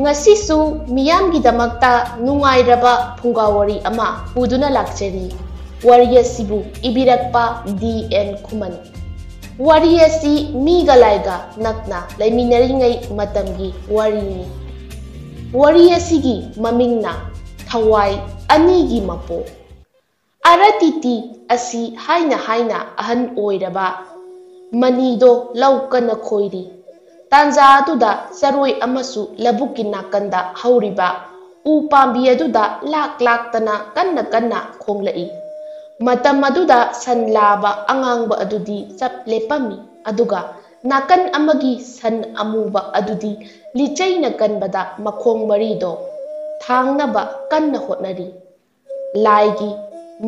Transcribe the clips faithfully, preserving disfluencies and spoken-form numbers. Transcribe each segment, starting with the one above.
ꯉꯁꯤꯁꯨ ꯃꯤꯌꯥꯝꯒꯤꯗꯃꯛꯇ ꯅꯨꯡꯉꯥꯏꯔꯕ ꯐꯨꯡꯒꯥ ꯋꯥꯔꯤ ꯑꯃ ꯄꯨꯗꯨꯅ ꯂꯥꯛꯆꯔꯤ꯫ ꯋꯥꯔꯤ ꯑꯁꯤꯕꯨ ꯏꯕꯤꯔꯛꯄ ꯗꯤ ꯑꯦꯟ ꯈꯨꯃꯟ꯫ ꯋꯥꯔꯤ ꯑꯁꯤ ꯃꯤꯒ ꯂꯥꯏꯒ ꯅꯛꯅ ꯂꯩꯃꯤꯟꯅꯔꯤꯉꯩ ꯃꯇꯝꯒꯤ ꯋꯥꯔꯤꯅꯤ꯫ ꯋꯥꯔꯤ ꯑꯁꯤꯒꯤ ꯃꯃꯤꯡꯅ ꯊꯋꯥꯏ ꯑꯅꯤꯒꯤ ꯃꯄꯣꯛ꯫ ꯑꯔꯇꯤꯇꯤ ꯑꯁꯤ ꯍꯥꯏꯅ ꯍꯥꯏꯅ ꯑꯍꯟ ꯑꯣꯏꯔꯕ ꯃꯅꯤꯗꯣ ꯂꯧ ꯀꯟꯅ ꯈꯣꯏꯔꯤ꯫ ꯇꯥꯟꯖꯥ ꯑꯗꯨꯗ ꯆꯔꯣꯏ ꯑꯃꯁꯨ ꯂꯧꯕꯨꯛꯀꯤ ꯅꯥꯀꯟꯗ ꯍꯧꯔꯤꯕ ꯎ ꯄꯥꯝꯕꯤ ꯑꯗꯨꯗ ꯂꯥꯛ ꯂꯥꯛꯇꯅ ꯀꯟꯅ ꯀꯟꯅ ꯈꯣꯡꯂꯛꯏ꯫ ꯃꯇꯝ ꯑꯗꯨꯗ ꯁꯟ ꯂꯥꯕ ꯑꯉꯥꯡꯕ ꯑꯗꯨꯗꯤ ꯆꯞ ꯂꯦꯞꯄꯝꯃꯤ, ꯑꯗꯨꯒ ꯅꯥꯀꯟ ꯑꯃꯒꯤ ꯁꯟ ꯑꯃꯨꯕ ꯑꯗꯨꯗꯤ ꯂꯤꯆꯩꯅ ꯀꯟꯕꯗ ꯃꯈꯣꯡ ꯃꯔꯤꯗꯣ ꯊꯥꯡꯅꯕ ꯀꯟꯅ ꯍꯣꯠꯅꯔꯤ꯫ ꯂꯥꯏꯒꯤ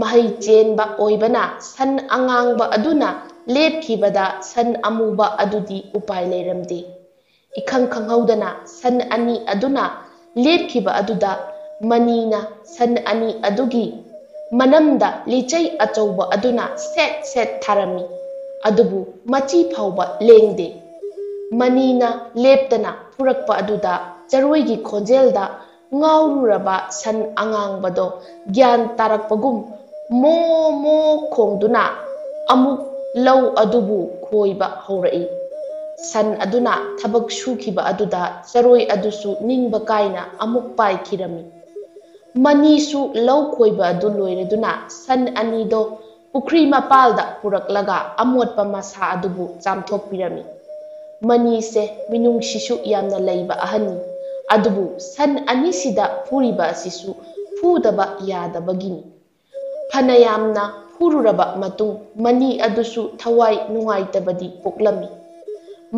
ꯃꯍꯩ ꯆꯦꯟꯕ ꯑꯣꯏꯕꯅ ꯁꯟ ꯑꯉꯥꯡꯕ ꯑꯗꯨꯅ ꯂꯦꯞꯈꯤꯕꯗ ꯁꯟ ꯑꯃꯨꯕ ꯑꯗꯨꯗꯤ ꯎꯄꯥꯏ ꯂꯩꯔꯝꯗꯦ꯫ ꯏꯈꯪ ꯈꯪꯍꯧꯗꯅ ꯁꯟ ꯑꯅꯤ ꯑꯗꯨꯅ ꯂꯦꯞꯈꯤꯕ ꯑꯗꯨꯗ ꯃꯅꯤꯅ ꯁꯟ ꯑꯅꯤ ꯑꯗꯨꯒꯤ ꯃꯅꯝꯗ ꯂꯤꯆꯩ ꯑꯆꯧꯕ ꯑꯗꯨꯅ ꯁꯦꯠ ꯁꯦꯠ ꯊꯥꯔꯝꯃꯤ꯫ ꯑꯗꯨꯕꯨ ꯃꯆꯤ ꯐꯥꯎꯕ ꯂꯦꯡꯗꯦ꯫ ꯃꯅꯤꯅ ꯂꯦꯞꯇꯅ ꯐꯨꯔꯛꯄ ꯑꯗꯨꯗ ꯆꯔꯣꯏꯒꯤ ꯈꯣꯟꯖꯦꯜꯗ ꯉꯥꯎꯔꯨꯔꯕ ꯁꯟ ꯑꯉꯥꯡꯕꯗꯣ ꯒ꯭ꯌꯥꯟ ꯇꯥꯔꯛꯄꯒꯨꯝ ꯃꯣ ꯃꯣ ꯈꯣꯡꯗꯨꯅ ꯑꯃꯨꯛ ꯂꯧ ꯑꯗꯨꯕꯨ ꯈꯣꯏꯕ ꯍꯧꯔꯛꯏ꯫ ꯁꯟ ꯑꯗꯨꯅ ꯊꯕꯛ ꯁꯨꯈꯤꯕ ꯑꯗꯨꯗ ꯆꯔꯣꯏ ꯑꯗꯨꯁꯨ ꯅꯤꯡꯕ ꯀꯥꯏꯅ ꯑꯃꯨꯛ ꯄꯥꯏꯈꯤꯔꯝꯃꯤ꯫ ꯃꯅꯤꯁꯨ ꯂꯧ ꯈꯣꯏꯕ ꯑꯗꯨ ꯂꯣꯏꯔꯗꯨꯅ ꯁꯟ ꯑꯅꯤꯗꯣ ꯄꯨꯈ꯭ꯔꯤ ꯃꯄꯥꯜꯗ ꯄꯨꯔꯛꯂꯒ ꯑꯃꯣꯠꯄ ꯃꯁꯥ ꯑꯗꯨꯕꯨ ꯆꯥꯝꯊꯣꯛꯄꯤꯔꯝꯃꯤ꯫ ꯃꯅꯤꯁꯦ ꯃꯤꯅꯨꯡꯁꯤꯁꯨ ꯌꯥꯝꯅ ꯂꯩꯕ ꯑꯍꯟꯅꯤ꯫ ꯑꯗꯨꯕꯨ ꯁꯟ ꯑꯅꯤꯁꯤꯗ ꯐꯨꯔꯤꯕ ꯑꯁꯤꯁꯨ ꯐꯨꯗꯕ ꯌꯥꯗꯕꯒꯤꯅꯤ꯫ ꯐꯅ ꯌꯥꯝꯅ ꯐꯨꯔꯨꯔꯕ ꯃꯇꯨꯡ ꯃꯅꯤ ꯑꯗꯨꯁꯨ ꯊꯋꯥꯏ ꯅꯨꯡꯉꯥꯏꯇꯕꯗꯤ ꯄꯣꯛꯂꯝꯃꯤ꯫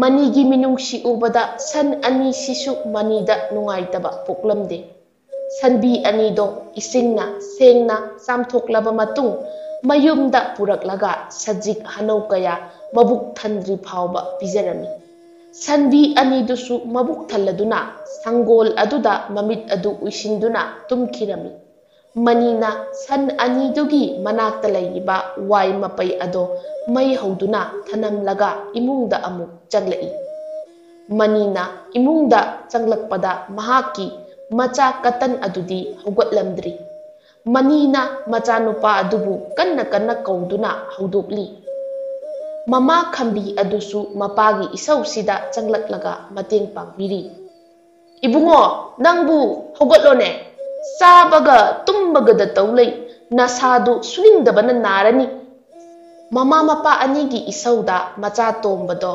ꯃꯅꯤꯒꯤ ꯃꯤꯅꯨꯡꯁꯤ ꯎꯕꯗ ꯁꯟ ꯑꯅꯤꯁꯤꯁꯨ ꯃꯅꯤꯗ ꯅꯨꯡꯉꯥꯏꯇꯕ ꯄꯣꯛꯂꯝꯗꯦ꯫ ꯁꯟꯕꯤ ꯑꯅꯤꯗꯣ ꯏꯁꯤꯡꯅ ꯁꯦꯡꯅ ꯆꯥꯝꯊꯣꯛꯂꯕ ꯃꯇꯨꯡ ꯃꯌꯨꯝꯗ ꯄꯨꯔꯛꯂꯒ ꯁꯖꯤꯛ ꯍꯅꯧ ꯀꯌꯥ ꯃꯕꯨꯛ ꯊꯟꯗ꯭ꯔꯤ ꯐꯥꯎꯕ ꯄꯤꯖꯔꯝꯃꯤ꯫ ꯁꯟꯕꯤ ꯑꯅꯤꯗꯨꯁꯨ ꯃꯕꯨꯛ ꯊꯜꯂꯗꯨꯅ ꯁꯪꯒꯣꯜ ꯑꯗꯨꯗ ꯃꯃꯤꯠ ꯑꯗꯨ ꯎꯏꯁꯤꯟꯗꯨꯅ ꯇꯨꯝꯈꯤꯔꯝꯃꯤ꯫ ꯃꯅꯤꯅ ꯁꯟ ꯑꯅꯤꯗꯨꯒꯤ ꯃꯅꯥꯛꯇ ꯂꯩꯔꯤꯕ ꯋꯥꯏ ꯃꯄꯩ ꯑꯗꯣ ꯃꯩ ꯍꯧꯗꯨꯅ ꯊꯅꯝꯂꯒ ꯏꯃꯨꯡꯗ ꯑꯃꯨꯛ ꯆꯪꯂꯛꯏ꯫ ꯃꯅꯤꯅ ꯏꯃꯨꯡꯗ ꯆꯪꯂꯛꯄꯗ ꯃꯍꯥꯛꯀꯤ ꯃꯆꯥ ꯀꯇꯟ ꯑꯗꯨꯗꯤ ꯍꯧꯒꯠꯂꯝꯗ꯭ꯔꯤ꯫ ꯃꯅꯤꯅ ꯃꯆꯥꯅꯨꯄꯥ ꯑꯗꯨꯕꯨ ꯀꯟꯅ ꯀꯟꯅ ꯀꯧꯗꯨꯅ ꯍꯧꯗꯣꯛꯂꯤ꯫ ꯃꯃꯥ ꯈꯝꯕꯤ ꯑꯗꯨꯁꯨ ꯃꯄꯥꯒꯤ ꯏꯁꯧꯁꯤꯗ ꯆꯪꯂꯛꯂꯒ ꯃꯇꯦꯡ ꯄꯥꯡꯕꯤꯔꯤ꯫ "ꯏꯕꯨꯡꯉꯣ, ꯅꯪꯕꯨ ꯍꯧꯒꯠꯂꯣꯅꯦ, ꯆꯥꯕꯒ ꯇꯨꯝꯕꯒꯗ ꯇꯧ ꯂꯩ, ꯅꯁꯥꯗꯨ ꯁꯨꯅꯤꯡꯗꯕꯅ ꯅꯥꯔꯅꯤ꯫" ꯃꯃꯥ ꯃꯄꯥ ꯑꯅꯤꯒꯤ ꯏꯁꯧꯗ ꯃꯆꯥ ꯇꯣꯝꯕꯗꯣ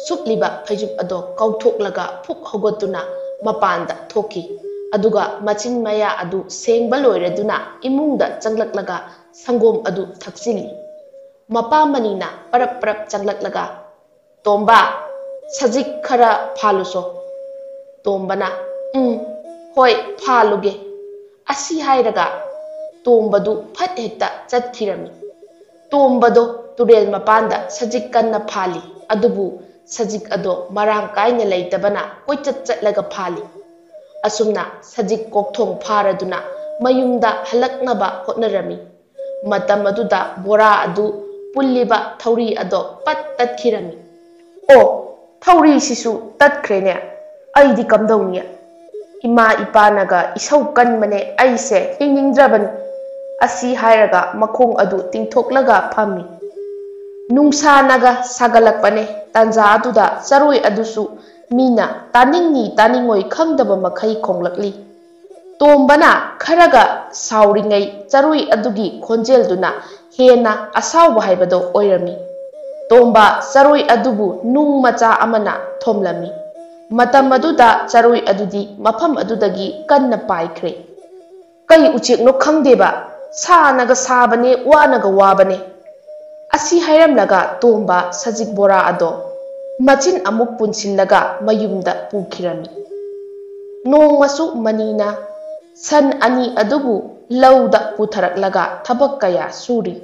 ꯁꯨꯞꯂꯤꯕ ꯐꯩꯖꯨꯞ ꯑꯗꯣ ꯀꯥꯎꯊꯣꯛꯂꯒ ꯐꯨꯛ ꯍꯧꯒꯠꯇꯨꯅ ꯃꯄꯥꯟꯗ ꯊꯣꯛꯈꯤ꯫ ꯑꯗꯨꯒ ꯃꯆꯤꯟ ꯃꯌꯥ ꯑꯗꯨ ꯁꯦꯡꯕ ꯂꯣꯏꯔꯗꯨꯅ ꯏꯃꯨꯡꯗ ꯆꯪꯂꯛꯂꯒ ꯁꯪꯒꯣꯝ ꯑꯗꯨ ꯊꯛꯆꯤꯜꯂꯤ꯫ ꯃꯄꯥ ꯃꯅꯤꯅ ꯄꯔꯞ ꯄꯔꯞ ꯆꯪꯂꯛꯂꯒ, "ꯇꯣꯝꯕ, ꯁꯖꯤꯛ ꯈꯔ ꯐꯥꯜꯂꯨꯁꯣ꯫" ꯇꯣꯝꯕꯅ, "ꯎꯝ, ꯍꯣꯏ, ꯐꯥꯜꯂꯨꯒꯦ꯫" ꯑꯁꯤ ꯍꯥꯏꯔꯒ ꯇꯣꯝꯕꯗꯨ ꯐꯠ ꯍꯦꯛꯇ ꯆꯠꯈꯤꯔꯝꯃꯤ꯫ ꯇꯣꯝꯕꯗꯣ ꯇꯨꯔꯦꯜ ꯃꯄꯥꯟꯗ ꯁꯖꯤꯛ ꯀꯟꯅ ꯐꯥꯜꯂꯤ, ꯑꯗꯨꯕꯨ ꯁꯖꯤꯛ ꯑꯗꯣ ꯃꯔꯥꯡ ꯀꯥꯏꯅ ꯂꯩꯇꯕꯅ ꯀꯣꯏꯆꯠ ꯆꯠꯂꯒ ꯐꯥꯜꯂꯤ꯫ ꯑꯁꯨꯝꯅ ꯁꯖꯤꯛ ꯀꯣꯛꯊꯣꯡ ꯐꯥꯔꯗꯨꯅ ꯃꯌꯨꯝꯗ ꯍꯜꯂꯛꯅꯕ ꯍꯣꯠꯅꯔꯝꯃꯤ꯫ ꯃꯇꯝ ꯑꯗꯨꯗ ꯕꯣꯔꯥ ꯑꯗꯨ ꯄꯨꯜꯂꯤꯕ ꯊꯧꯔꯤ ꯑꯗꯣ ꯄꯠ ꯇꯠꯈꯤꯔꯝꯃꯤ꯫ "ꯑꯣ, ꯊꯧꯔꯤꯁꯤꯁꯨ ꯇꯠꯈ꯭ꯔꯦꯅꯦ꯫ ꯑꯩꯗꯤ ꯀꯝꯗꯧꯅꯤ? ꯏꯃꯥ ꯏꯄꯥꯅꯒ ꯏꯁꯧ ꯀꯟꯕꯅꯦ, ꯑꯩꯁꯦ ꯍꯤꯡꯅꯤꯡꯗ꯭ꯔꯕꯅꯤ꯫" ꯑꯁꯤ ꯍꯥꯏꯔꯒ ꯃꯈꯣꯡ ꯑꯗꯨ ꯇꯤꯡꯊꯣꯛꯂꯒ ꯐꯝꯃꯤ꯫ ꯅꯨꯡꯁꯥꯅꯒ ꯁꯥꯒꯠꯂꯛꯄꯅꯦ꯫ ꯇꯥꯟꯖꯥ ꯑꯗꯨꯗ ꯆꯔꯣꯏ ꯑꯗꯨꯁꯨ ꯃꯤꯅ ꯇꯥꯅꯤꯡꯅꯤ ꯇꯥꯅꯤꯡꯉꯣꯏ ꯈꯪꯗꯕ ꯃꯈꯩ ꯈꯣꯡꯂꯛꯂꯤ꯫ ꯇꯣꯝꯕꯅ ꯈꯔꯒ ꯁꯥꯎꯔꯤꯉꯩ ꯆꯔꯣꯏ ꯑꯗꯨꯒꯤ ꯈꯣꯟꯖꯦꯜꯗꯨꯅ ꯍꯦꯟꯅ ꯑꯁꯥꯎꯕ ꯍꯥꯏꯕꯗꯣ ꯑꯣꯏꯔꯝꯃꯤ꯫ ꯇꯣꯝꯕ ꯆꯔꯣꯏ ꯑꯗꯨꯕꯨ ꯅꯨꯡ ꯃꯆꯥ ꯑꯃꯅ ꯊꯣꯝꯂꯝꯃꯤ꯫ ꯃꯇꯝ ꯑꯗꯨꯗ ꯆꯔꯣꯏ ꯑꯗꯨꯗꯤ ꯃꯐꯝ ꯑꯗꯨꯗꯒꯤ ꯀꯟꯅ ꯄꯥꯏꯈ꯭ꯔꯦ꯫ "ꯀꯩ ꯎꯆꯦꯛꯅꯣ ꯈꯪꯗꯦꯕ, ꯁꯥꯅꯒ ꯁꯥꯕꯅꯦ, ꯋꯥꯅꯒ ꯋꯥꯕꯅꯦ꯫" ꯑꯁꯤ ꯍꯥꯏꯔꯝꯂꯒ ꯇꯣꯝꯕ ꯁꯖꯤꯛ ꯕꯣꯔꯥ ꯑꯗꯣ ꯃꯆꯤꯟ ꯑꯃꯨꯛ ꯄꯨꯟꯁꯤꯜꯂꯒ ꯃꯌꯨꯝꯗ ꯄꯨꯈꯤꯔꯝꯃꯤ꯫ ꯅꯣꯡꯃꯁꯨ ꯃꯅꯤꯅ ꯁꯟ ꯑꯅꯤ ꯑꯗꯨꯕꯨ ꯂꯧꯗ ꯄꯨꯊꯔꯛꯂꯒ ꯊꯕꯛ ꯀꯌꯥ ꯁꯨꯔꯤ꯫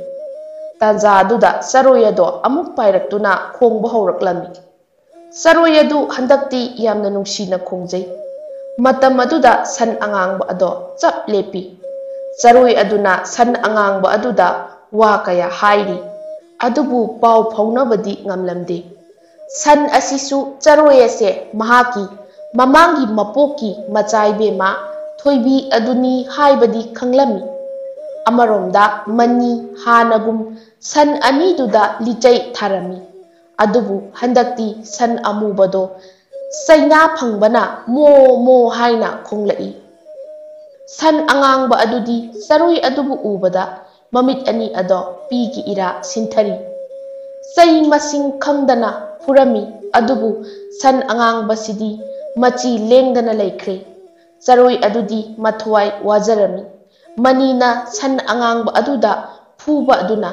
ꯇꯥꯟꯖꯥꯗꯨꯗ ꯆꯔꯣꯏ ꯑꯗꯣ ꯑꯃꯨꯛ ꯄꯥꯏꯔꯛꯇꯨꯅ ꯈꯣꯡꯕ ꯍꯧꯔꯛꯂꯝꯃꯤ꯫ ꯆꯔꯣꯏ ꯑꯗꯨ ꯍꯟꯗꯛꯇꯤ ꯌꯥꯝꯅ ꯅꯨꯡꯁꯤꯅ ꯈꯣꯡꯖꯩ꯫ ꯃꯇꯝ ꯑꯗꯨꯗ ꯁꯟ ꯑꯉꯥꯡꯕ ꯑꯗꯣ ꯆꯞ ꯂꯦꯞꯄꯤ꯫ ꯆꯔꯣꯏ ꯑꯗꯨꯅ ꯁꯟ ꯑꯉꯥꯡꯕ ꯑꯗꯨꯗ ꯋꯥ ꯀꯌꯥ ꯍꯥꯏꯔꯤ, ꯑꯗꯨꯕꯨ ꯄꯥꯎ ꯐꯥꯎꯅꯕꯗꯤ ꯉꯝꯂꯝꯗꯦ꯫ ꯁꯟ ꯑꯁꯤꯁꯨ ꯆꯔꯣꯏ ꯑꯁꯦ ꯃꯍꯥꯛꯀꯤ ꯃꯃꯥꯡꯒꯤ ꯃꯄꯣꯛꯀꯤ ꯃꯆꯥ ꯏꯕꯦꯝꯃ ꯊꯣꯏꯕꯤ ꯑꯗꯨꯅꯤ ꯍꯥꯏꯕꯗꯤ ꯈꯪꯂꯝꯃꯤ꯫ ꯑꯃꯔꯣꯝꯗ ꯃꯅꯤ ꯍꯥꯟꯅꯒꯨꯝ ꯁꯟ ꯑꯅꯤꯗꯨꯗ ꯂꯤꯆꯩ ꯊꯥꯔꯝꯃꯤ꯫ ꯑꯗꯨꯕꯨ ꯍꯟꯗꯛꯇꯤ ꯁꯟ ꯑꯃꯨꯕꯗꯣ ꯆꯩꯅꯥ ꯐꯪꯕꯅ ꯃꯣ ꯃꯣ ꯍꯥꯏꯅ ꯈꯣꯡꯂꯛꯏ꯫ ꯁꯟ ꯑꯉꯥꯡꯕ ꯑꯗꯨꯗꯤ ꯆꯔꯣꯏ ꯑꯗꯨꯕꯨ ꯎꯕꯗ ꯃꯃꯤꯠ ꯑꯅꯤ ꯑꯗꯣ ꯄꯤꯒꯤ ꯏꯔꯥ ꯁꯤꯟꯊꯔꯤ꯫ ꯆꯩ ꯃꯁꯤꯡ ꯈꯪꯗꯅ ꯐꯨꯔꯝꯃꯤ, ꯑꯗꯨꯕꯨ ꯁꯟ ꯑꯉꯥꯡꯕꯁꯤꯗꯤ ꯃꯆꯤ ꯂꯦꯡꯗꯅ ꯂꯩꯈ꯭ꯔꯦ꯫ ꯆꯔꯣꯏ ꯑꯗꯨꯗꯤ ꯃꯊ꯭ꯋꯥꯏ ꯋꯥꯖꯔꯝꯃꯤ꯫ ꯃꯅꯤꯅ ꯁꯟ ꯑꯉꯥꯡꯕ ꯑꯗꯨꯗ ꯐꯨꯕ ꯑꯗꯨꯅ,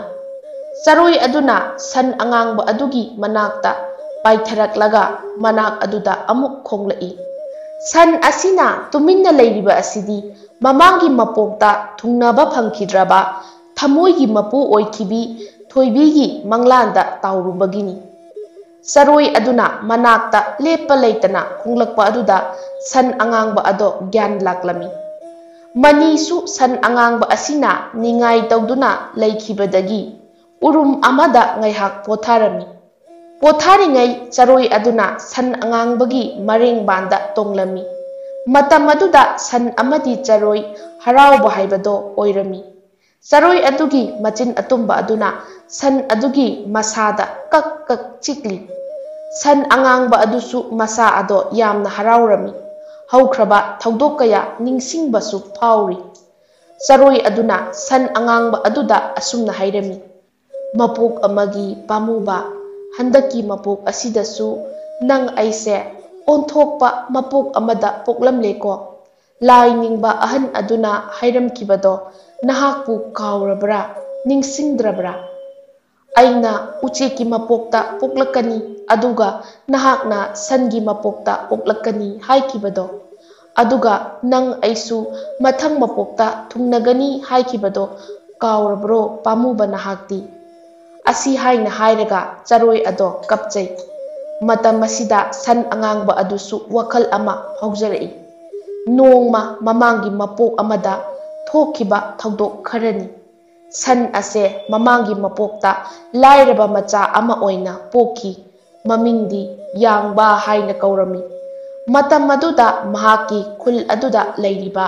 ꯆꯔꯣꯏ ꯑꯗꯨꯅ ꯁꯟ ꯑꯉꯥꯡꯕ ꯑꯗꯨꯒꯤ ꯃꯅꯥꯛꯇ ꯄꯥꯏꯊꯔꯛꯂꯒ ꯃꯅꯥꯛ ꯑꯗꯨꯗ ꯑꯃꯨꯛ ꯈꯣꯡꯂꯛꯏ꯫ ꯁꯟ ꯑꯁꯤꯅ ꯇꯨꯃꯤꯟꯅ ꯂꯩꯔꯤꯕ ꯑꯁꯤꯗꯤ ꯃꯃꯥꯡꯒꯤ ꯃꯄꯣꯛꯇ ꯊꯨꯡꯅꯕ ꯐꯪꯈꯤꯗ꯭ꯔꯕ ꯊꯃꯣꯏꯒꯤ ꯃꯄꯨ ꯑꯣꯏꯈꯤꯕꯤ ꯊꯣꯏꯕꯤꯒꯤ ꯃꯪꯂꯥꯟꯗ ꯇꯥꯎꯔꯨꯕꯒꯤꯅꯤ꯫ ꯆꯔꯣꯏ ꯑꯗꯨꯅ ꯃꯅꯥꯛꯇ ꯂꯦꯞꯄ ꯂꯩꯇꯅ ꯈꯣꯡꯂꯛꯄ ꯑꯗꯨꯗ ꯁꯟ ꯑꯉꯥꯡꯕ ꯑꯗꯣ ꯒ꯭ꯌꯥꯟ ꯂꯥꯛꯂꯝꯃꯤ꯫ ꯃꯅꯤꯁꯨ ꯁꯟ ꯑꯉꯥꯡꯕ ꯑꯁꯤꯅ ꯅꯤꯡꯉꯥꯏ ꯇꯧꯗꯨꯅ ꯂꯩꯈꯤꯕꯗꯒꯤ ꯎꯔꯨꯝ ꯑꯃꯗ ꯉꯥꯏꯍꯥꯛ ꯄꯣꯊꯥꯔꯝꯃꯤ꯫ ꯄꯣꯊꯥꯔꯤꯉꯩ ꯆꯔꯣꯏ ꯑꯗꯨꯅ ꯁꯟ ꯑꯉꯥꯡꯕꯒꯤ ꯃꯔꯦꯡꯕꯥꯟꯗ ꯇꯣꯡꯂꯝꯃꯤ꯫ ꯃꯇꯝ ꯑꯗꯨꯗ ꯁꯟ ꯑꯃꯗꯤ ꯆꯔꯣꯏ ꯍꯔꯥꯎꯕ ꯍꯥꯏꯕꯗꯣ ꯑꯣꯏꯔꯝꯃꯤ꯫ ꯆꯔꯣꯏ ꯑꯗꯨꯒꯤ ꯃꯆꯤꯟ ꯑꯇꯨꯝꯕ ꯑꯗꯨꯅ ꯁꯟ ꯑꯗꯨꯒꯤ ꯃꯁꯥꯗ ꯀꯛ ꯀꯛ ꯆꯤꯛꯂꯤ꯫ ꯁꯟ ꯑꯉꯥꯡꯕ ꯑꯗꯨꯁꯨ ꯃꯁꯥ ꯑꯗꯣ ꯌꯥꯝꯅ ꯍꯔꯥꯎꯔꯝꯃꯤ꯫ ꯍꯧꯈ꯭ꯔꯕ ꯊꯧꯗꯣꯛ ꯀꯌꯥ ꯅꯤꯡꯁꯤꯡꯕꯁꯨ ꯐꯥꯎꯔꯤ꯫ ꯆꯔꯣꯏ ꯑꯗꯨꯅ ꯁꯟ ꯑꯉꯥꯡꯕ ꯑꯗꯨꯗ ꯑꯁꯨꯝꯅ ꯍꯥꯏꯔꯝꯃꯤ, "ꯃꯄꯣꯛ ꯑꯃꯒꯤ ꯄꯥꯝꯃꯨꯕ, ꯍꯟꯗꯛꯀꯤ ꯃꯄꯣꯛ ꯑꯁꯤꯗꯁꯨ ꯅꯪ ꯑꯩꯁꯦ ꯑꯣꯟꯊꯣꯛꯄ ꯃꯄꯣꯛ ꯑꯃꯗ ꯄꯣꯛꯂꯝꯂꯦꯀꯣ꯫ ꯂꯥꯏ ꯅꯤꯡꯕ ꯑꯍꯟ ꯑꯗꯨꯅ ꯍꯥꯏꯔꯝꯈꯤꯕꯗꯣ ꯅꯍꯥꯛꯄꯨ ꯀꯥꯎꯔꯕ꯭ꯔꯥ, ꯅꯤꯡꯁꯤꯡꯗ꯭ꯔꯕ꯭ꯔꯥ? ꯑꯩꯅ ꯎꯆꯦꯛꯀꯤ ꯃꯄꯣꯛꯇ ꯄꯣꯛꯂꯛꯀꯅꯤ, ꯑꯗꯨꯒ ꯅꯍꯥꯛꯅ ꯁꯟꯒꯤ ꯃꯄꯣꯛꯇ ꯄꯣꯛꯂꯛꯀꯅꯤ ꯍꯥꯏꯈꯤꯕꯗꯣ꯫ ꯑꯗꯨꯒ ꯅꯪ ꯑꯩꯁꯨ ꯃꯊꯪ ꯃꯄꯣꯛꯇ ꯊꯨꯡꯅꯒꯅꯤ ꯍꯥꯏꯈꯤꯕꯗꯣ ꯀꯥꯎꯔꯕ꯭ꯔꯣ, ꯄꯥꯝꯃꯨꯕ ꯅꯍꯥꯛꯇꯤ?" ꯑꯁꯤ ꯍꯥꯏꯅ ꯍꯥꯏꯔꯒ ꯆꯔꯣꯏ ꯑꯗꯣ ꯀꯞꯆꯩ꯫ ꯃꯇꯝ ꯑꯁꯤꯗ ꯁꯟ ꯑꯉꯥꯡꯕ ꯑꯗꯨꯁꯨ ꯋꯥꯈꯜ ꯑꯃ ꯐꯥꯎꯖꯔꯛꯏ꯫ ꯅꯣꯡꯃ ꯃꯃꯥꯡꯒꯤ ꯃꯄꯣꯛ ꯑꯃꯗ ꯊꯣꯛꯈꯤꯕ ꯊꯧꯗꯣꯛ ꯈꯔꯅꯤ꯫ ꯁꯟ ꯑꯁꯦ ꯃꯃꯥꯡꯒꯤ ꯃꯄꯣꯛꯇ ꯂꯥꯏꯔꯕ ꯃꯆꯥ ꯑꯃ ꯑꯣꯏꯅ ꯄꯣꯛꯈꯤ꯫ ꯃꯃꯤꯡꯗꯤ ꯌꯥꯡꯕ ꯍꯥꯏꯅ ꯀꯧꯔꯝꯃꯤ꯫ ꯃꯇꯝ ꯑꯗꯨꯗ ꯃꯍꯥꯛꯀꯤ ꯈꯨꯜ ꯑꯗꯨꯗ ꯂꯩꯔꯤꯕ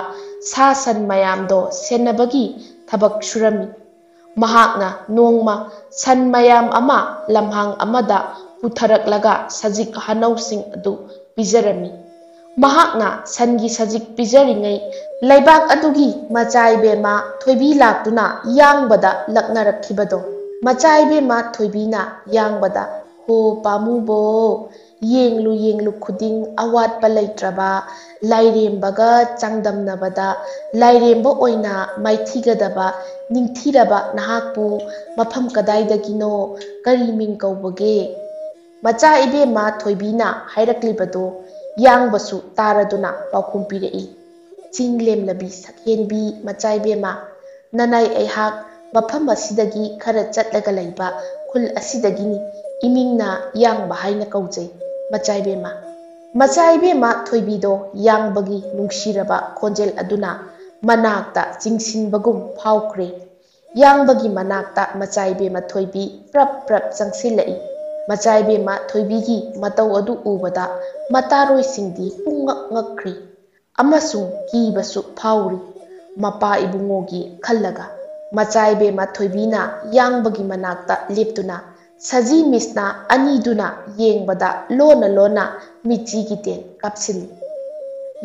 ꯁꯥ ꯁꯟ ꯃꯌꯥꯝꯗꯣ ꯁꯦꯟꯅꯕꯒꯤ ꯊꯕꯛ ꯁꯨꯔꯝꯃꯤ꯫ ꯃꯍꯥꯛꯅ ꯅꯣꯡꯃ ꯁꯟ ꯃꯌꯥꯝ ꯑꯃ ꯂꯝꯍꯥꯡ ꯑꯃꯗ ꯄꯨꯊꯔꯛꯂꯒ ꯁꯖꯤꯛ ꯍꯅꯧꯁꯤꯡ ꯑꯗꯨ ꯄꯤꯖꯔꯝꯃꯤ꯫ ꯃꯍꯥꯛꯅ ꯁꯟꯒꯤ ꯁꯖꯤꯛ ꯄꯤꯖꯔꯤꯉꯩ, ꯂꯩꯕꯥꯛ ꯑꯗꯨꯒꯤ ꯃꯆꯥ ꯏꯕꯦꯝꯃ ꯊꯣꯏꯕꯤ ꯂꯥꯛꯇꯨꯅ ꯌꯥꯡꯕꯗ ꯂꯛꯅꯔꯛꯈꯤꯕꯗꯣ꯫ ꯃꯆꯥ ꯏꯕꯦꯝꯃ ꯊꯣꯏꯕꯤꯅ ꯌꯥꯡꯕꯗ, "ꯍꯣ ꯄꯥꯝꯃꯨꯕꯣ, ꯌꯦꯡꯂꯨ ꯌꯦꯡꯂꯨ ꯈꯨꯗꯤꯡ ꯑꯋꯥꯠꯄ ꯂꯩꯇ꯭ꯔꯕ, ꯂꯥꯏꯔꯦꯝꯕꯒ ꯆꯥꯡꯗꯝꯅꯕꯗ ꯂꯥꯏꯔꯦꯝꯕ ꯑꯣꯏꯅ ꯃꯥꯏꯊꯤꯒꯗꯕ ꯅꯤꯡꯊꯤꯔꯕ ꯅꯍꯥꯛꯄꯨ ꯃꯐꯝ ꯀꯗꯥꯏꯗꯒꯤꯅꯣ? ꯀꯔꯤ ꯃꯤꯡ ꯀꯧꯕꯒꯦ?" ꯃꯆꯥ ꯏꯕꯦꯝꯃ ꯊꯣꯏꯕꯤꯅ ꯍꯥꯏꯔꯛꯂꯤꯕꯗꯨ ꯌꯥꯡꯕꯁꯨ ꯇꯥꯔꯗꯨꯅ ꯄꯥꯎꯈꯨꯝ ꯄꯤꯔꯛꯏ, "ꯆꯤꯡ ꯂꯦꯝꯂꯕꯤ ꯁꯛꯍꯦꯟꯕꯤ ꯃꯆꯥ ꯏꯕꯦꯝꯃ, ꯅꯅꯥꯏ ꯑꯩꯍꯥꯛ ꯃꯐꯝ ꯑꯁꯤꯗꯒꯤ ꯈꯔ ꯆꯠꯂꯒ ꯂꯩꯕ ꯈꯨꯜ ꯑꯁꯤꯗꯒꯤꯅꯤ, ꯏꯃꯤꯡꯅ ꯌꯥꯡꯕ ꯍꯥꯏꯅ ꯀꯧꯖꯩ ꯃꯆꯥ ꯏꯕꯦꯝꯃ꯫" ꯃꯆꯥ ꯏꯕꯦꯝꯃ ꯊꯣꯏꯕꯤꯗꯣ ꯌꯥꯡꯕꯒꯤ ꯅꯨꯡꯁꯤꯔꯕ ꯈꯣꯟꯖꯦꯜ ꯑꯗꯨꯅ ꯃꯅꯥꯛꯇ ꯆꯤꯡꯁꯤꯟꯕꯒꯨꯝ ꯐꯥꯎꯈ꯭ꯔꯦ꯫ ꯌꯥꯡꯕꯒꯤ ꯃꯅꯥꯛꯇ ꯃꯆꯥ ꯏꯕꯦꯝꯃ ꯊꯣꯏꯕꯤ ꯄ꯭ꯔꯞ ꯄ꯭ꯔꯞ ꯆꯪꯁꯤꯜꯂꯛꯏ꯫ ꯃꯆꯥ ꯏꯕꯦꯝꯃ ꯊꯣꯏꯕꯤꯒꯤ ꯃꯇꯧ ꯑꯗꯨ ꯎꯕꯗ ꯃꯇꯥꯔꯣꯏꯁꯤꯡꯗꯤ ꯄꯨꯡꯉꯛ ꯉꯛꯈ꯭ꯔꯤ꯫ ꯑꯃꯁꯨꯡ ꯀꯤꯕꯁꯨ ꯐꯥꯎꯔꯤ꯫ ꯃꯄꯥ ꯏꯕꯨꯡꯉꯣꯒꯤ ꯈꯜꯂꯒ ꯃꯆꯥ ꯏꯕꯦꯝꯃ ꯊꯣꯏꯕꯤꯅ ꯌꯥꯡꯕꯒꯤ ꯃꯅꯥꯛꯇ ꯂꯦꯞꯇꯨꯅ ꯁꯖꯤ ꯃꯤꯁꯅꯥ ꯑꯅꯤꯗꯨꯅ ꯌꯦꯡꯕꯗ ꯂꯣꯟꯅ ꯂꯣꯟꯅ ꯃꯤꯠꯆꯤꯒꯤ ꯇꯦꯟ ꯀꯥꯞꯁꯤꯜꯂꯤ꯫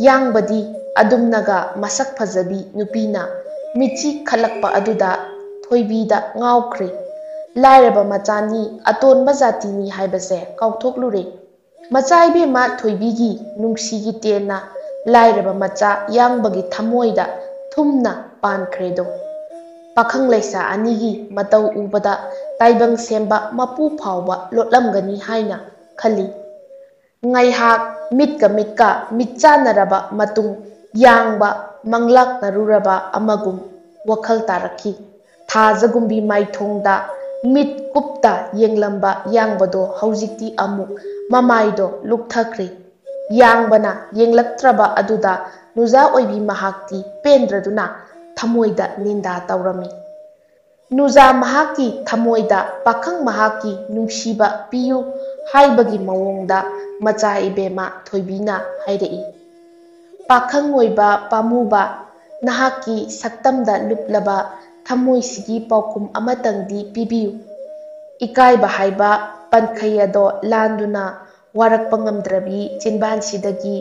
ꯌꯥꯡꯕꯗꯤ ꯑꯗꯨꯝꯅꯒ ꯃꯁꯛ ꯐꯖꯕꯤ ꯅꯨꯄꯤꯅ ꯃꯤꯠꯆꯤ ꯈꯠꯂꯛꯄ ꯑꯗꯨꯗ ꯊꯣꯏꯕꯤꯗ ꯉꯥꯎꯈ꯭ꯔꯦ꯫ ꯂꯥꯏꯔꯕ ꯃꯆꯥꯅꯤ, ꯑꯇꯣꯟꯕ ꯖꯥꯇꯤꯅꯤ ꯍꯥꯏꯕꯁꯦ ꯀꯥꯎꯊꯣꯛꯂꯨꯔꯦ꯫ ꯃꯆꯥ ꯏꯕꯦꯝꯃ ꯊꯣꯏꯕꯤꯒꯤ ꯅꯨꯡꯁꯤꯒꯤ ꯇꯦꯟꯅ ꯂꯥꯏꯔꯕ ꯃꯆꯥ ꯌꯥꯡꯕꯒꯤ ꯊꯃꯣꯏꯗ ꯊꯨꯝꯅ ꯄꯥꯟꯈ꯭ꯔꯦꯗꯣ꯫ ꯄꯥꯈꯪ ꯂꯩꯁꯥ ꯑꯅꯤꯒꯤ ꯃꯇꯧ ꯎꯕꯗ ꯇꯥꯏꯕꯪ ꯁꯦꯝꯕ ꯃꯄꯨ ꯐꯥꯎꯕ ꯂꯣꯠꯂꯝꯒꯅꯤ ꯍꯥꯏꯅ ꯈꯜꯂꯤ꯫ ꯉꯥꯏꯍꯥꯛ ꯃꯤꯠꯀ ꯃꯤꯠꯀ ꯃꯤꯠ ꯆꯥꯟꯅꯔꯕ ꯃꯇꯨꯡ ꯌꯥꯡꯕ ꯃꯪꯂꯥꯛꯅꯔꯨꯔꯕ ꯑꯃꯒꯨꯝ ꯋꯥꯈꯜ ꯇꯥꯔꯛꯈꯤ꯫ ꯊꯥꯖꯒꯨꯝꯕꯤ ꯃꯥꯏꯊꯣꯡꯗ ꯃꯤꯠ ꯀꯨꯞꯇ ꯌꯦꯡꯂꯝꯕ ꯌꯥꯡꯕꯗꯣ ꯍꯧꯖꯤꯛꯇꯤ ꯑꯃꯨꯛ ꯃꯃꯥꯏꯗꯣ ꯂꯨꯞꯊꯈ꯭ꯔꯦ꯫ ꯌꯥꯡꯕꯅ ꯌꯦꯡꯂꯛꯇ꯭ꯔꯕ ꯑꯗꯨꯗ ꯅꯨꯖꯥ ꯑꯣꯏꯕꯤ ꯃꯍꯥꯛꯇꯤ ꯄꯦꯟꯗ꯭ꯔꯗꯨꯅ ꯊꯃꯣꯏꯗ ꯅꯤꯟꯗꯥ ꯇꯧꯔꯝꯃꯤ꯫ ꯅꯨꯖꯥ ꯃꯍꯥꯛꯀꯤ ꯊꯃꯣꯏꯗ ꯄꯥꯈꯪ ꯃꯍꯥꯛꯀꯤ ꯅꯨꯡꯁꯤꯕ ꯄꯤꯌꯨ ꯍꯥꯏꯕꯒꯤ ꯃꯑꯣꯡꯗ ꯃꯆꯥ ꯏꯕꯦꯝꯃ ꯊꯣꯏꯕꯤꯅ ꯍꯥꯏꯔꯛꯏ꯫ ꯄꯥꯈꯪ ꯑꯣꯏꯕ ꯄꯥꯝꯃꯨꯕ, ꯅꯍꯥꯛꯀꯤ ꯁꯛꯇꯝꯗ ꯂꯨꯞꯂꯕ ꯊꯃꯣꯏꯁꯤꯒꯤ ꯄꯥꯎꯈꯨꯝ ꯑꯃꯇꯪꯗꯤ ꯄꯤꯕꯤꯌꯨ꯫ ꯏꯀꯥꯏꯕ ꯍꯥꯏꯕ ꯄꯟꯈꯩ ꯑꯗꯣ ꯂꯥꯟꯗꯨꯅ ꯋꯥꯔꯛꯄ ꯉꯝꯗ꯭ꯔꯕꯤ ꯆꯤꯟꯕꯥꯟꯁꯤꯗꯒꯤ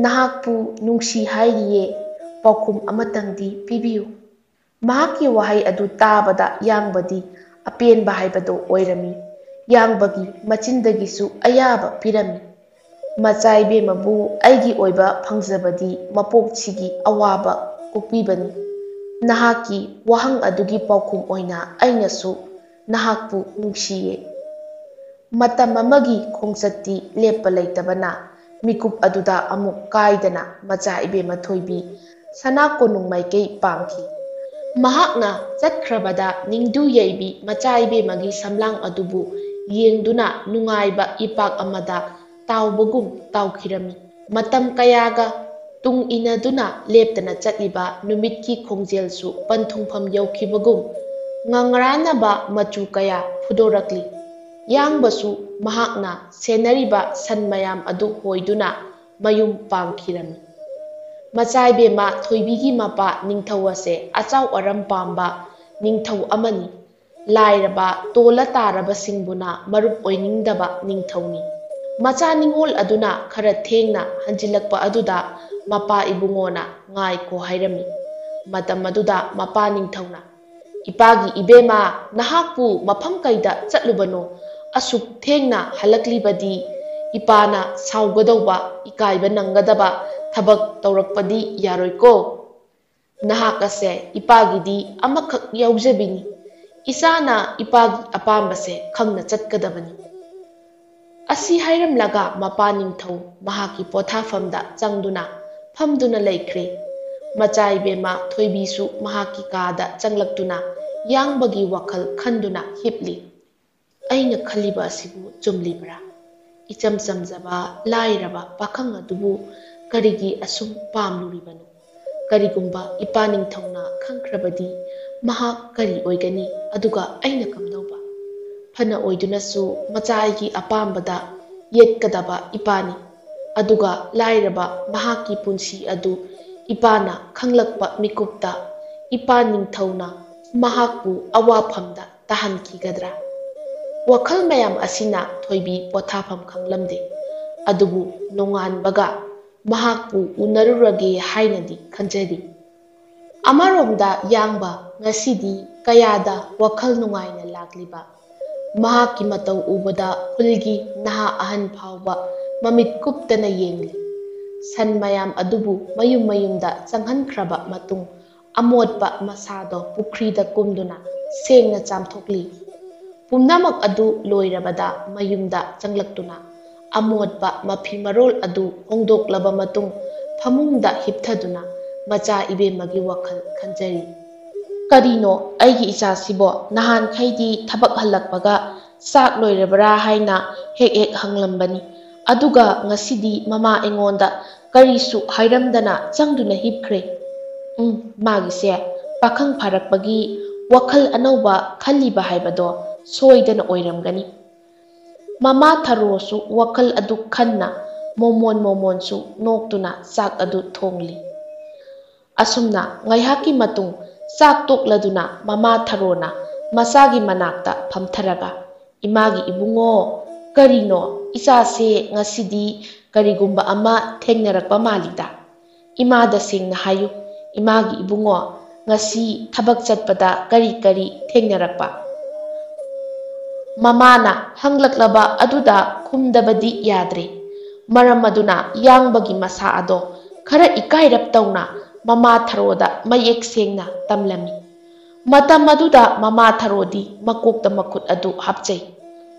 ꯅꯍꯥꯛꯄꯨ ꯅꯨꯡꯁꯤ ꯍꯥꯏꯔꯤꯌꯦ, ꯄꯥꯎꯈꯨꯝ ꯑꯃꯇꯪꯗꯤ ꯄꯤꯕꯤꯌꯨ꯫ ꯃꯍꯥꯛꯀꯤ ꯋꯥꯍꯩ ꯑꯗꯨ ꯇꯥꯕꯗ ꯌꯥꯡꯕꯗꯤ ꯑꯄꯦꯟꯕ ꯍꯥꯏꯕꯗꯨ ꯑꯣꯏꯔꯝꯃꯤ꯫ ꯌꯥꯡꯕꯒꯤ ꯃꯆꯤꯟꯗꯒꯤꯁꯨ ꯑꯌꯥꯕ ꯄꯤꯔꯝꯃꯤ꯫ ꯃꯆꯥ ꯏꯕꯦꯝꯃꯕꯨ ꯑꯩꯒꯤ ꯑꯣꯏꯕ ꯐꯪꯖꯕꯗꯤ ꯃꯄꯣꯛꯁꯤꯒꯤ ꯑꯋꯥꯕ ꯀꯣꯛꯄꯤꯕꯅꯤ꯫ ꯅꯍꯥꯛꯀꯤ ꯋꯥꯍꯪ ꯑꯗꯨꯒꯤ ꯄꯥꯎꯈꯨꯝ ꯑꯣꯏꯅ ꯑꯩꯅꯁꯨ ꯅꯍꯥꯛꯄꯨ ꯅꯨꯡꯁꯤꯌꯦ꯫ ꯃꯇꯝ ꯑꯃꯒꯤ ꯈꯣꯡꯆꯠꯇꯤ ꯂꯦꯞꯄ ꯂꯩꯇꯕꯅ ꯃꯤꯀꯨꯞ ꯑꯗꯨꯗ ꯑꯃꯨꯛ ꯀꯥꯏꯗꯅ ꯃꯆꯥ ꯏꯕꯦꯝꯃ ꯊꯣꯏꯕꯤ ꯁꯅꯥ ꯀꯣꯅꯨꯡ ꯃꯥꯏꯀꯩ ꯄꯥꯡꯈꯤ꯫ ꯃꯍꯥꯛꯅ ꯆꯠꯈ꯭ꯔꯕꯗ ꯅꯤꯡꯗꯨ ꯌꯩꯕꯤ ꯃꯆꯥ ꯏꯕꯦꯝꯃꯒꯤ ꯁꯝꯂꯥꯡ ꯑꯗꯨꯕꯨ ꯌꯦꯡꯗꯨꯅ ꯅꯨꯡꯉꯥꯏꯕ ꯏꯄꯥꯛ ꯑꯃꯗ ꯇꯥꯎꯕꯒꯨꯝ ꯇꯥꯎꯈꯤꯔꯝꯃꯤ꯫ ꯃꯇꯝ ꯀꯌꯥꯒ ꯇꯨꯡ ꯏꯟꯅꯗꯨꯅ ꯂꯦꯞꯇꯅ ꯆꯠꯂꯤꯕ ꯅꯨꯃꯤꯠꯀꯤ ꯈꯣꯡꯖꯦꯜꯁꯨ ꯄꯟꯊꯨꯡꯐꯝ ꯌꯧꯈꯤꯕꯒꯨꯝ ꯉꯪꯔꯥꯅꯕ ꯃꯆꯨ ꯀꯌꯥ ꯐꯨꯗꯣꯔꯛꯂꯤ꯫ ꯌꯥꯡꯕꯁꯨ ꯃꯍꯥꯛꯅ ꯁꯦꯟꯅꯔꯤꯕ ꯁꯟ ꯃꯌꯥꯝ ꯑꯗꯨ ꯍꯣꯏꯗꯨꯅ ꯃꯌꯨꯝ ꯄꯥꯡꯈꯤꯔꯝꯃꯤ꯫ ꯃꯆꯥ ꯏꯕꯦꯝꯃ ꯊꯣꯏꯕꯤꯒꯤ ꯃꯄꯥ ꯅꯤꯡꯊꯧ ꯑꯁꯦ ꯑꯆꯥꯎ ꯑꯔꯝ ꯄꯥꯝꯕ ꯅꯤꯡꯊꯧ ꯑꯃꯅꯤ꯫ ꯂꯥꯏꯔꯕ ꯇꯣꯜꯂ ꯇꯥꯔꯕꯁꯤꯡꯕꯨꯅ ꯃꯔꯨꯞ ꯑꯣꯏꯅꯤꯡꯗꯕ ꯅꯤꯡꯊꯧꯅꯤ꯫ ꯃꯆꯥ ꯅꯤꯡꯉꯣꯜ ꯑꯗꯨꯅ ꯈꯔ ꯊꯦꯡꯅ ꯍꯟꯖꯤꯜꯂꯛꯄ ꯑꯗꯨꯗ ꯃꯄꯥ ꯏꯕꯨꯡꯉꯣꯅ ꯉꯥꯏꯈꯣ ꯍꯥꯏꯔꯝꯃꯤ꯫ ꯃꯇꯝ ꯑꯗꯨꯗ ꯃꯄꯥ ꯅꯤꯡꯊꯧꯅ, "ꯏꯄꯥꯒꯤ ꯏꯕꯦꯝꯃ, ꯅꯍꯥꯛꯄꯨ ꯃꯐꯝ ꯀꯩꯗ ꯆꯠꯂꯨꯕꯅꯣ? ꯑꯁꯨꯛ ꯊꯦꯡꯅ ꯍꯜꯂꯛꯂꯤꯕꯗꯤ ꯏꯄꯥꯅ ꯁꯥꯎꯒꯗꯧꯕ, ꯏꯀꯥꯏꯕ ꯅꯪꯒꯗꯕ ꯊꯕꯛ ꯇꯧꯔꯛꯄꯗꯤ ꯌꯥꯔꯣꯏꯀꯣ꯫ ꯅꯍꯥꯛ ꯑꯁꯦ ꯏꯄꯥꯒꯤꯗꯤ ꯑꯃꯈꯛ ꯌꯥꯎꯖꯕꯤꯅꯤ꯫ ꯏꯆꯥꯅ ꯏꯄꯥꯒꯤ ꯑꯄꯥꯝꯕꯁꯦ ꯈꯪꯅ ꯆꯠꯀꯗꯕꯅꯤ꯫" ꯑꯁꯤ ꯍꯥꯏꯔꯝꯂꯒ ꯃꯄꯥ ꯅꯤꯡꯊꯧ ꯃꯍꯥꯛꯀꯤ ꯄꯣꯊꯥꯐꯝꯗ ꯆꯪꯗꯨꯅ ꯐꯝꯗꯨꯅ ꯂꯩꯈ꯭ꯔꯦ꯫ ꯃꯆꯥ ꯏꯕꯦꯝꯃ ꯊꯣꯏꯕꯤꯁꯨ ꯃꯍꯥꯛꯀꯤ ꯀꯥꯗ ꯆꯪꯂꯛꯇꯨꯅ ꯌꯥꯡꯕꯒꯤ ꯋꯥꯈꯜ ꯈꯟꯗꯨꯅ ꯍꯤꯞꯂꯤ꯫ "ꯑꯩꯅ ꯈꯜꯂꯤꯕ ꯑꯁꯤꯕꯨ ꯆꯨꯝꯂꯤꯕ꯭ꯔꯥ? ꯏꯆꯝ ꯆꯝꯖꯕ ꯂꯥꯏꯔꯕ ꯄꯥꯈꯪ ꯑꯗꯨꯕꯨ ꯀꯔꯤꯒꯤ ꯑꯁꯨꯝ ꯄꯥꯝꯂꯨꯔꯤꯕꯅꯣ? ꯀꯔꯤꯒꯨꯝꯕ ꯏꯄꯥ ꯅꯤꯡꯊꯧꯅ ꯈꯪꯈ꯭ꯔꯕꯗꯤ ꯃꯍꯥꯛ ꯀꯔꯤ ꯑꯣꯏꯒꯅꯤ? ꯑꯗꯨꯒ ꯑꯩꯅ ꯀꯝꯗꯧꯕ? ꯐꯅ ꯑꯣꯏꯗꯨꯅꯁꯨ ꯃꯆꯥ ꯑꯩꯒꯤ ꯑꯄꯥꯝꯕꯗ ꯌꯦꯠꯀꯗꯕ ꯏꯄꯥꯅꯤ꯫ ꯑꯗꯨꯒ ꯂꯥꯏꯔꯕ ꯃꯍꯥꯛꯀꯤ ꯄꯨꯟꯁꯤ ꯑꯗꯨ ꯏꯄꯥꯅ ꯈꯪꯂꯛꯄ ꯃꯤꯀꯨꯞꯇ ꯏꯄꯥ ꯅꯤꯡꯊꯧꯅ ꯃꯍꯥꯛꯄꯨ ꯑꯋꯥꯐꯝꯗ ꯇꯥꯍꯟꯈꯤꯒꯗ꯭ꯔꯥ? ꯋꯥꯈꯜ ꯃꯌꯥꯝ ꯑꯁꯤꯅ ꯊꯣꯏꯕꯤ ꯄꯣꯊꯥꯐꯝ ꯈꯪꯂꯝꯗꯦ꯫ ꯑꯗꯨꯕꯨ ꯅꯣꯡꯉꯥꯟꯕꯒ ꯃꯍꯥꯛꯄꯨ ꯎꯅꯔꯨꯔꯒꯦ ꯍꯥꯏꯅꯗꯤ ꯈꯟꯖꯔꯤ꯫ ꯑꯃꯔꯣꯝꯗ ꯌꯥꯡꯕ ꯉꯁꯤꯗꯤ ꯀꯌꯥꯗ ꯋꯥꯈꯜ ꯅꯨꯡꯉꯥꯏꯅ ꯂꯥꯛꯂꯤꯕ꯫ ꯃꯍꯥꯛꯀꯤ ꯃꯇꯧ ꯎꯕꯗ ꯈꯨꯜꯒꯤ ꯅꯍꯥ ꯑꯍꯟ ꯐꯥꯎꯕ ꯃꯃꯤꯠ ꯀꯨꯞꯇꯅ ꯌꯦꯡꯂꯤ꯫ ꯁꯟ ꯃꯌꯥꯝ ꯑꯗꯨꯕꯨ ꯃꯌꯨꯝ ꯃꯌꯨꯝꯗ ꯆꯪꯍꯟꯈ꯭ꯔꯕ ꯃꯇꯨꯡ, ꯑꯃꯣꯠꯄ ꯃꯁꯥꯗꯣ ꯄꯨꯈ꯭ꯔꯤꯗ ꯀꯨꯝꯗꯨꯅ ꯁꯦꯡꯅ ꯆꯥꯝꯊꯣꯛꯂꯤ꯫ ꯄꯨꯝꯅꯃꯛ ꯑꯗꯨ ꯂꯣꯏꯔꯕꯗ ꯃꯌꯨꯝꯗ ꯆꯪꯂꯛꯇꯨꯅ ꯑꯃꯣꯠꯄ ꯃꯐꯤ ꯃꯔꯣꯜ ꯑꯗꯨ ꯍꯣꯡꯗꯣꯛꯂꯕ ꯃꯇꯨꯡ, ꯐꯃꯨꯡꯗ ꯍꯤꯞꯊꯗꯨꯅ ꯃꯆꯥ ꯏꯕꯦꯝꯃꯒꯤ ꯋꯥꯈꯜ ꯈꯟꯖꯔꯤ꯫ ꯀꯔꯤꯅꯣ, ꯑꯩꯒꯤ ꯏꯆꯥꯁꯤꯕꯣ? ꯅꯍꯥꯟꯈꯩꯗꯤ ꯊꯕꯛ ꯍꯜꯂꯛꯄꯒ ꯆꯥꯛ ꯂꯣꯏꯔꯕ꯭ꯔꯥ ꯍꯥꯏꯅ ꯍꯦꯛ ꯍꯦꯛ ꯍꯪꯂꯝꯕꯅꯤ꯫ ꯑꯗꯨꯒ ꯉꯁꯤꯗꯤ ꯃꯃꯥ ꯑꯩꯉꯣꯟꯗ ꯀꯔꯤꯁꯨ ꯍꯥꯏꯔꯝꯗꯅ ꯆꯪꯗꯨꯅ ꯍꯤꯞꯈ꯭ꯔꯦ꯫ ꯎꯝ, ꯃꯥꯒꯤꯁꯦ ꯄꯥꯈꯪ ꯐꯥꯔꯛꯄꯒꯤ ꯋꯥꯈꯜ ꯑꯅꯧꯕ ꯈꯜꯂꯤꯕ ꯍꯥꯏꯕꯗꯣ ꯁꯣꯏꯗꯅ ꯑꯣꯏꯔꯝꯒꯅꯤ꯫ ꯃꯃꯥ ꯊꯔꯣꯁꯨ ꯋꯥꯈꯜ ꯑꯗꯨ ꯈꯟꯅ ꯃꯣꯃꯣꯟ ꯃꯣꯃꯣꯟꯁꯨ ꯅꯣꯛꯇꯨꯅ ꯆꯥꯛ ꯑꯗꯨ ꯊꯣꯡꯂꯤ꯫ ꯑꯁꯨꯝꯅ ꯉꯥꯏꯍꯥꯛꯀꯤ ꯃꯇꯨꯡ, ꯆꯥꯛ ꯇꯣꯛꯂꯗꯨꯅ ꯃꯃꯥ ꯊꯔꯣꯅ ꯃꯆꯥꯒꯤ ꯃꯅꯥꯛꯇ ꯐꯝꯊꯔꯒ, "ꯏꯃꯥꯒꯤ ꯏꯕꯨꯡꯉꯣ, ꯀꯔꯤꯅꯣ, ꯏꯆꯥꯁꯦ ꯉꯁꯤꯗꯤ ꯀꯔꯤꯒꯨꯝꯕ ꯑꯃ ꯊꯦꯡꯅꯔꯛꯄ ꯃꯥꯜꯂꯤꯗ? ꯏꯃꯥꯗ ꯁꯦꯡꯅ ꯍꯥꯏꯌꯨ, ꯏꯃꯥꯒꯤ ꯏꯕꯨꯡꯉꯣ, ꯉꯁꯤ ꯊꯕꯛ ꯆꯠꯄꯗ ꯀꯔꯤ ꯀꯔꯤ ꯊꯦꯡꯅꯔꯛꯄ?" ꯃꯃꯥꯅ ꯍꯪꯂꯛꯂꯕ ꯑꯗꯨꯗ ꯈꯨꯝꯗꯕꯗꯤ ꯌꯥꯗ꯭ꯔꯦ꯫ ꯃꯔꯝ ꯑꯗꯨꯅ ꯌꯥꯡꯕꯒꯤ ꯃꯁꯥ ꯑꯗꯣ ꯈꯔ ꯏꯀꯥꯏꯔꯞ ꯇꯧꯅ ꯃꯃꯥ ꯊꯔꯣꯗ ꯃꯌꯦꯛ ꯁꯦꯡꯅ ꯇꯝꯂꯝꯃꯤ꯫ ꯃꯇꯝ ꯑꯗꯨꯗ ꯃꯃꯥ ꯊꯔꯣꯗꯤ ꯃꯀꯣꯛꯇ ꯃꯈꯨꯠ ꯑꯗꯨ ꯍꯥꯞꯆꯩ꯫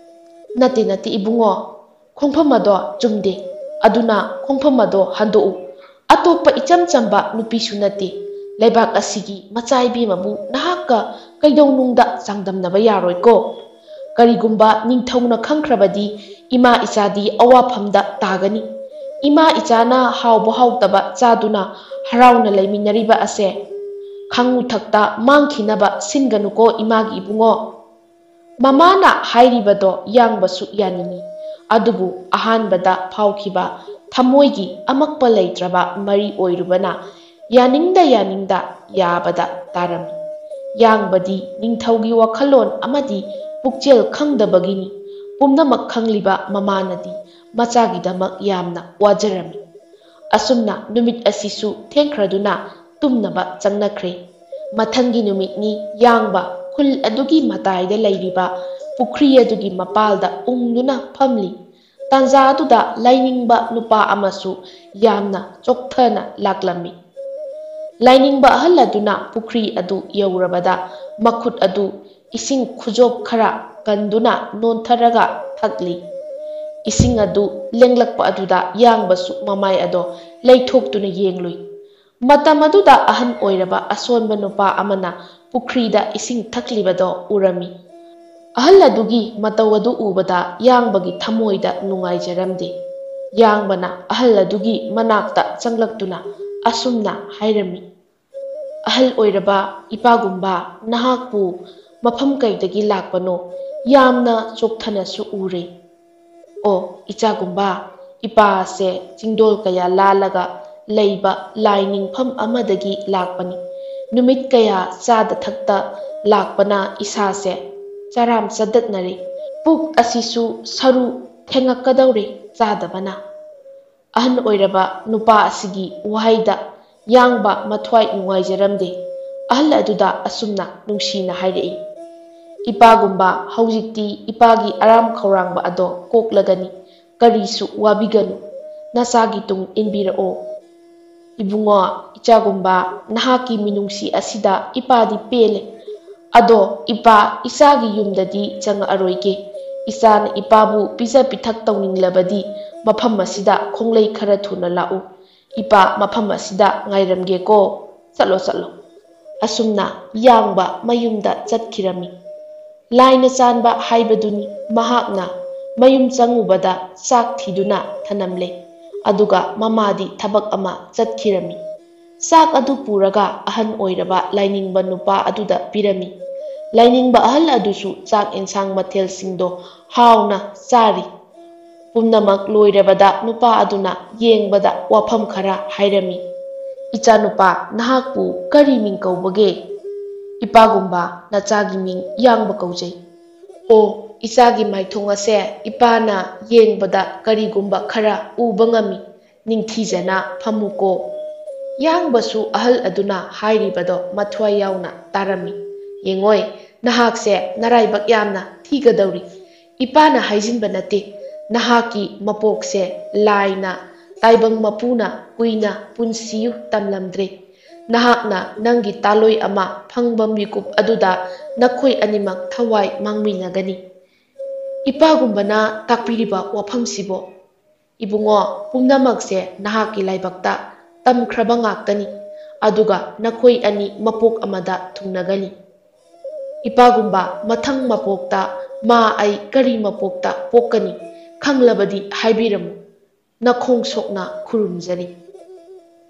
"ꯅꯠꯇꯦ, ꯅꯠꯇꯦ ꯏꯕꯨꯡꯉꯣ, ꯈꯣꯡꯐꯝ ꯑꯗꯣ ꯆꯨꯝꯗꯦ꯫ ꯑꯗꯨꯅ ꯈꯣꯡꯐꯝ ꯑꯗꯣ ꯍꯟꯗꯣꯛꯎ꯫ ꯑꯇꯣꯞꯄ ꯏꯆꯝ ꯆꯝꯕ ꯅꯨꯄꯤꯁꯨ ꯅꯠꯇꯦ꯫ ꯂꯩꯕꯥꯛ ꯑꯁꯤꯒꯤ ꯃꯆꯥ ꯏꯕꯦꯝꯃꯕꯨ ꯅꯍꯥꯛꯀ ꯀꯩꯗꯧꯅꯨꯡꯗ ꯆꯥꯡꯗꯝꯅꯕ ꯌꯥꯔꯣꯏꯀꯣ꯫ ꯀꯔꯤꯒꯨꯝꯕ ꯅꯤꯡꯊꯧꯅ ꯈꯪꯈ꯭ꯔꯕꯗꯤ ꯏꯃꯥ ꯏꯆꯥꯗꯤ ꯑꯋꯥꯐꯝꯗ ꯇꯥꯒꯅꯤ꯫ ꯏꯃꯥ ꯏꯆꯥꯅ ꯍꯥꯎꯕ ꯍꯥꯎꯇꯕ ꯆꯥꯗꯨꯅ ꯍꯔꯥꯎꯅ ꯂꯩꯃꯤꯟꯅꯔꯤꯕ ꯑꯁꯦ ꯈꯪꯉꯨꯊꯛꯇ ꯃꯥꯡꯈꯤꯅꯕ ꯁꯤꯟꯒꯅꯨꯀꯣ ꯏꯃꯥꯒꯤ ꯏꯕꯨꯡꯉꯣ꯫ ꯃꯃꯥꯅ ꯍꯥꯏꯔꯤꯕꯗꯣ ꯌꯥꯡꯕꯁꯨ ꯌꯥꯅꯤꯡꯏ, ꯑꯗꯨꯕꯨ ꯑꯍꯥꯟꯕꯗ ꯐꯥꯎꯈꯤꯕ ꯊꯃꯣꯏꯒꯤ ꯑꯃꯛꯄ ꯂꯩꯇ꯭ꯔꯕ ꯃꯔꯤ ꯑꯣꯏꯔꯨꯕꯅ ꯌꯥꯅꯤꯡꯗ ꯌꯥꯅꯤꯡꯗ ꯌꯥꯕꯗ ꯇꯥꯔꯝꯃꯤ꯫ ꯌꯥꯡꯕꯗꯤ ꯅꯤꯡꯊꯧꯒꯤ ꯋꯥꯈꯜꯂꯣꯟ ꯑꯃꯗꯤ ꯄꯨꯛꯆꯦꯜ ꯈꯪꯗꯕꯒꯤꯅꯤ꯫ ꯄꯨꯝꯅꯃꯛ ꯈꯪꯂꯤꯕ ꯃꯃꯥꯅꯗꯤ ꯃꯆꯥꯒꯤꯗꯃꯛ ꯌꯥꯝꯅ ꯋꯥꯖꯔꯝꯃꯤ꯫ ꯑꯁꯨꯝꯅ ꯅꯨꯃꯤꯠ ꯑꯁꯤꯁꯨ ꯊꯦꯡꯈ꯭ꯔꯗꯨꯅ ꯇꯨꯝꯅꯕ ꯆꯪꯅꯈ꯭ꯔꯦ꯫ ꯃꯊꯪꯒꯤ ꯅꯨꯃꯤꯠꯅꯤ꯫ ꯌꯥꯡꯕ ꯈꯨꯜ ꯑꯗꯨꯒꯤ ꯃꯇꯥꯏꯗ ꯂꯩꯔꯤꯕ ꯄꯨꯈ꯭ꯔꯤ ꯑꯗꯨꯒꯤ ꯃꯄꯥꯜꯗ ꯎꯪꯗꯨꯅ ꯐꯝꯂꯤ꯫ ꯇꯥꯟꯖꯥ ꯑꯗꯨꯗ ꯂꯥꯏꯅꯤꯡꯕ ꯅꯨꯄꯥ ꯑꯃꯁꯨ ꯌꯥꯝꯅ ꯆꯣꯛꯊꯅ ꯂꯥꯛꯂꯝꯃꯤ꯫ ꯂꯥꯏꯅꯤꯡꯕ ꯑꯍꯜ ꯑꯗꯨꯅ ꯄꯨꯈ꯭ꯔꯤ ꯑꯗꯨ ꯌꯧꯔꯕꯗ ꯃꯈꯨꯠ ꯑꯗꯨ ꯏꯁꯤꯡ ꯈꯨꯖꯣꯞ ꯈꯔ ꯀꯟꯗꯨꯅ ꯅꯣꯟꯊꯔꯒ ꯊꯛꯂꯤ꯫ ꯏꯁꯤꯡ ꯑꯗꯨ ꯂꯦꯡꯂꯛꯄ ꯑꯗꯨꯗ ꯌꯥꯡꯕꯁꯨ ꯃꯃꯥꯏ ꯑꯗꯣ ꯂꯩꯊꯣꯛꯇꯨꯅ ꯌꯦꯡꯂꯨꯏ꯫ ꯃꯇꯝ ꯑꯗꯨꯗ ꯑꯍꯟ ꯑꯣꯏꯔꯕ ꯑꯁꯣꯟꯕ ꯅꯨꯄꯥ ꯑꯃꯅ ꯄꯨꯈ꯭ꯔꯤꯗ ꯏꯁꯤꯡ ꯊꯛꯂꯤꯕꯗꯣ ꯎꯔꯝꯃꯤ꯫ ꯑꯍꯜ ꯑꯗꯨꯒꯤ ꯃꯇꯧ ꯑꯗꯨ ꯎꯕꯗ ꯌꯥꯡꯕꯒꯤ ꯊꯃꯣꯏꯗ ꯅꯨꯡꯉꯥꯏꯖꯔꯝꯗꯦ꯫ ꯌꯥꯡꯕꯅ ꯑꯍꯜ ꯑꯗꯨꯒꯤ ꯃꯅꯥꯛꯇ ꯆꯪꯂꯛꯇꯨꯅ ꯑꯁꯨꯝꯅ ꯍꯥꯏꯔꯝꯃꯤ, "ꯑꯍꯜ ꯑꯣꯏꯔꯕ ꯏꯄꯥꯒꯨꯝꯕ, ꯅꯍꯥꯛꯄꯨ ꯃꯐꯝ ꯀꯩꯗꯒꯤ ꯂꯥꯛꯄꯅꯣ? ꯌꯥꯝꯅ ꯆꯣꯛꯊꯅꯁꯨ ꯎꯔꯦ꯫" "ꯑꯣ, ꯏꯆꯥꯒꯨꯝꯕ, ꯏꯄꯥ ꯑꯁꯦ ꯆꯤꯡꯗꯣꯜ ꯀꯌꯥ ꯂꯥꯜꯂꯒ ꯂꯩꯕ ꯂꯥꯏ ꯅꯤꯡꯐꯝ ꯑꯃꯗꯒꯤ ꯂꯥꯛꯄꯅꯤ꯫ ꯅꯨꯃꯤꯠ ꯀꯌꯥ ꯆꯥꯗ ꯊꯛꯇ ꯂꯥꯛꯄꯅ ꯏꯁꯥꯁꯦ ꯆꯔꯥꯝ ꯆꯗꯠꯅꯔꯦ꯫ ꯄꯨꯛ ꯑꯁꯤꯁꯨ ꯁꯔꯨ ꯊꯦꯡꯉꯛꯀꯗꯧꯔꯦ ꯆꯥꯗꯕꯅ꯫" ꯑꯍꯟ ꯑꯣꯏꯔꯕ ꯅꯨꯄꯥ ꯑꯁꯤꯒꯤ ꯋꯥꯍꯩꯗ ꯌꯥꯡꯕ ꯃꯊ꯭ꯋꯥꯏ ꯅꯨꯡꯉꯥꯏꯖꯔꯝꯗꯦ꯫ ꯑꯍꯜ ꯑꯗꯨꯗ ꯑꯁꯨꯝꯅ ꯅꯨꯡꯁꯤꯅ ꯍꯥꯏꯔꯛꯏ, "ꯏꯄꯥꯒꯨꯝꯕ, ꯍꯧꯖꯤꯛꯇꯤ ꯏꯄꯥꯒꯤ ꯑꯔꯥꯝ ꯈꯧꯔꯥꯡꯕ ꯑꯗꯣ ꯀꯣꯛꯂꯒꯅꯤ꯫ ꯀꯔꯤꯁꯨ ꯋꯥꯕꯤꯒꯅꯨ꯫ ꯅꯆꯥꯒꯤ ꯇꯨꯡ ꯏꯟꯕꯤꯔꯛꯑꯣ꯫" "ꯏꯕꯨꯡꯉꯣ, ꯏꯆꯥꯒꯨꯝꯕ, ꯅꯍꯥꯛꯀꯤ ꯃꯤꯅꯨꯡꯁꯤ ꯑꯁꯤꯗ ꯏꯄꯥꯗꯤ ꯄꯦꯜꯂꯦ꯫ ꯑꯗꯣ ꯏꯄꯥ, ꯏꯆꯥꯒꯤ ꯌꯨꯝꯗꯗꯤ ꯆꯪꯉꯛꯑꯔꯣꯏꯒꯦ꯫ ꯏꯆꯥꯅ ꯏꯄꯥꯕꯨ ꯄꯤꯖ ꯄꯤꯊꯛ ꯇꯧꯅꯤꯡꯂꯕꯗꯤ ꯃꯐꯝ ꯑꯁꯤꯗ ꯈꯣꯡꯂꯩ ꯈꯔ ꯊꯨꯅ ꯂꯥꯛꯎ꯫ ꯏꯄꯥ ꯃꯐꯝ ꯑꯁꯤꯗ ꯉꯥꯏꯔꯝꯒꯦꯀꯣ꯫ ꯆꯠꯂꯣ, ꯆꯠꯂꯣ꯫" ꯑꯁꯨꯝꯅ ꯌꯥꯡꯕ ꯃꯌꯨꯝꯗ ꯆꯠꯈꯤꯔꯝꯃꯤ꯫ ꯂꯥꯏꯅ ꯆꯥꯟꯕ ꯍꯥꯏꯕꯗꯨꯅꯤ꯫ ꯃꯍꯥꯛꯅ ꯃꯌꯨꯝ ꯆꯪꯉꯨꯕꯗ ꯆꯥꯛ ꯊꯤꯗꯨꯅ ꯊꯅꯝꯂꯦ꯫ ꯑꯗꯨꯒ ꯃꯃꯥꯗꯤ ꯊꯕꯛ ꯑꯃ ꯆꯠꯈꯤꯔꯝꯃꯤ꯫ ꯆꯥꯛ ꯑꯗꯨ ꯄꯨꯔꯒ ꯑꯍꯟ ꯑꯣꯏꯔꯕ ꯂꯥꯏꯅꯤꯡꯕ ꯅꯨꯄꯥ ꯑꯗꯨꯗ ꯄꯤꯔꯝꯃꯤ꯫ ꯂꯥꯏꯅꯤꯡꯕ ꯑꯍꯜ ꯑꯗꯨꯁꯨ ꯆꯥꯛ ꯑꯦꯟꯁꯥꯡ ꯃꯊꯦꯜꯁꯤꯡꯗꯣ ꯍꯥꯎꯅ ꯆꯥꯔꯤ꯫ ꯄꯨꯝꯅꯃꯛ ꯂꯣꯏꯔꯕꯗ ꯅꯨꯄꯥ ꯑꯗꯨꯅ ꯌꯦꯡꯕꯗ ꯋꯥꯐꯝ ꯈꯔ ꯍꯥꯏꯔꯝꯃꯤ꯫ "ꯏꯆꯥꯅꯨꯄꯥ, ꯅꯍꯥꯛꯄꯨ ꯀꯔꯤ ꯃꯤꯡ ꯀꯧꯕꯒꯦ?" "ꯏꯄꯥꯒꯨꯝꯕ, ꯅꯆꯥꯒꯤ ꯃꯤꯡ ꯌꯥꯡꯕ ꯀꯧꯖꯩ꯫" "ꯑꯣ, ꯏꯆꯥꯒꯤ ꯃꯥꯏꯊꯣꯡ ꯑꯁꯦ ꯏꯄꯥꯅ ꯌꯦꯡꯕꯗ ꯀꯔꯤꯒꯨꯝꯕ ꯈꯔ ꯎꯕ ꯉꯝꯃꯤ꯫ ꯅꯤꯡꯊꯤꯖꯅ ꯐꯝꯃꯨꯀꯣ꯫" ꯌꯥꯡꯕꯁꯨ ꯑꯍꯜ ꯑꯗꯨꯅ ꯍꯥꯏꯔꯤꯕꯗꯣ ꯃꯊ꯭ꯋꯥꯏ ꯌꯥꯎꯅ ꯇꯥꯔꯝꯃꯤ꯫ "ꯌꯦꯡꯉꯣꯏ, ꯅꯍꯥꯛꯁꯦ ꯅꯔꯥꯏꯕꯛ ꯌꯥꯝꯅ ꯊꯤꯒꯗꯧꯔꯤ꯫ ꯏꯄꯥꯅ ꯍꯥꯏꯖꯤꯟꯕ ꯅꯠꯇꯦ, ꯅꯍꯥꯛꯀꯤ ꯃꯄꯣꯛꯁꯦ ꯂꯥꯏꯅ, ꯇꯥꯏꯕꯪ ꯃꯄꯨꯅ ꯀꯨꯏꯅ ꯄꯨꯟꯁꯤꯌꯨ ꯇꯝꯂꯝꯗ꯭ꯔꯦ꯫ ꯅꯍꯥꯛꯅ ꯅꯪꯒꯤ ꯇꯥꯂꯣꯏ ꯑꯃ ꯐꯪꯕ ꯃꯤꯀꯨꯞ ꯑꯗꯨꯗ ꯅꯈꯣꯏ ꯑꯅꯤꯃꯛ ꯊꯋꯥꯏ ꯃꯥꯡꯃꯤꯟꯅꯒꯅꯤ꯫" "ꯏꯄꯥꯒꯨꯝꯕꯅ ꯇꯥꯛꯄꯤꯔꯤꯕ ꯋꯥꯐꯝꯁꯤꯕꯣ?" "ꯏꯕꯨꯡꯉꯣ, ꯄꯨꯝꯅꯃꯛꯁꯦ ꯅꯍꯥꯛꯀꯤ ꯂꯥꯏꯕꯛꯇ ꯇꯝꯈ꯭ꯔꯕ ꯉꯥꯛꯇꯅꯤ꯫ ꯑꯗꯨꯒ ꯅꯈꯣꯏ ꯑꯅꯤ ꯃꯄꯣꯛ ꯑꯃꯗ ꯊꯨꯡꯅꯒꯅꯤ꯫ ꯏꯄꯥꯒꯨꯝꯕ, ꯃꯊꯪ ꯃꯄꯣꯛꯇ ꯃꯥ ꯑꯩ ꯀꯔꯤ ꯃꯄꯣꯛꯇ ꯄꯣꯛꯀꯅꯤ ꯈꯪꯂꯕꯗꯤ ꯍꯥꯏꯕꯤꯔꯝꯃꯨ꯫ ꯅꯈꯣꯡ ꯁꯣꯛꯅ ꯈꯨꯔꯨꯝꯖꯔꯤ꯫"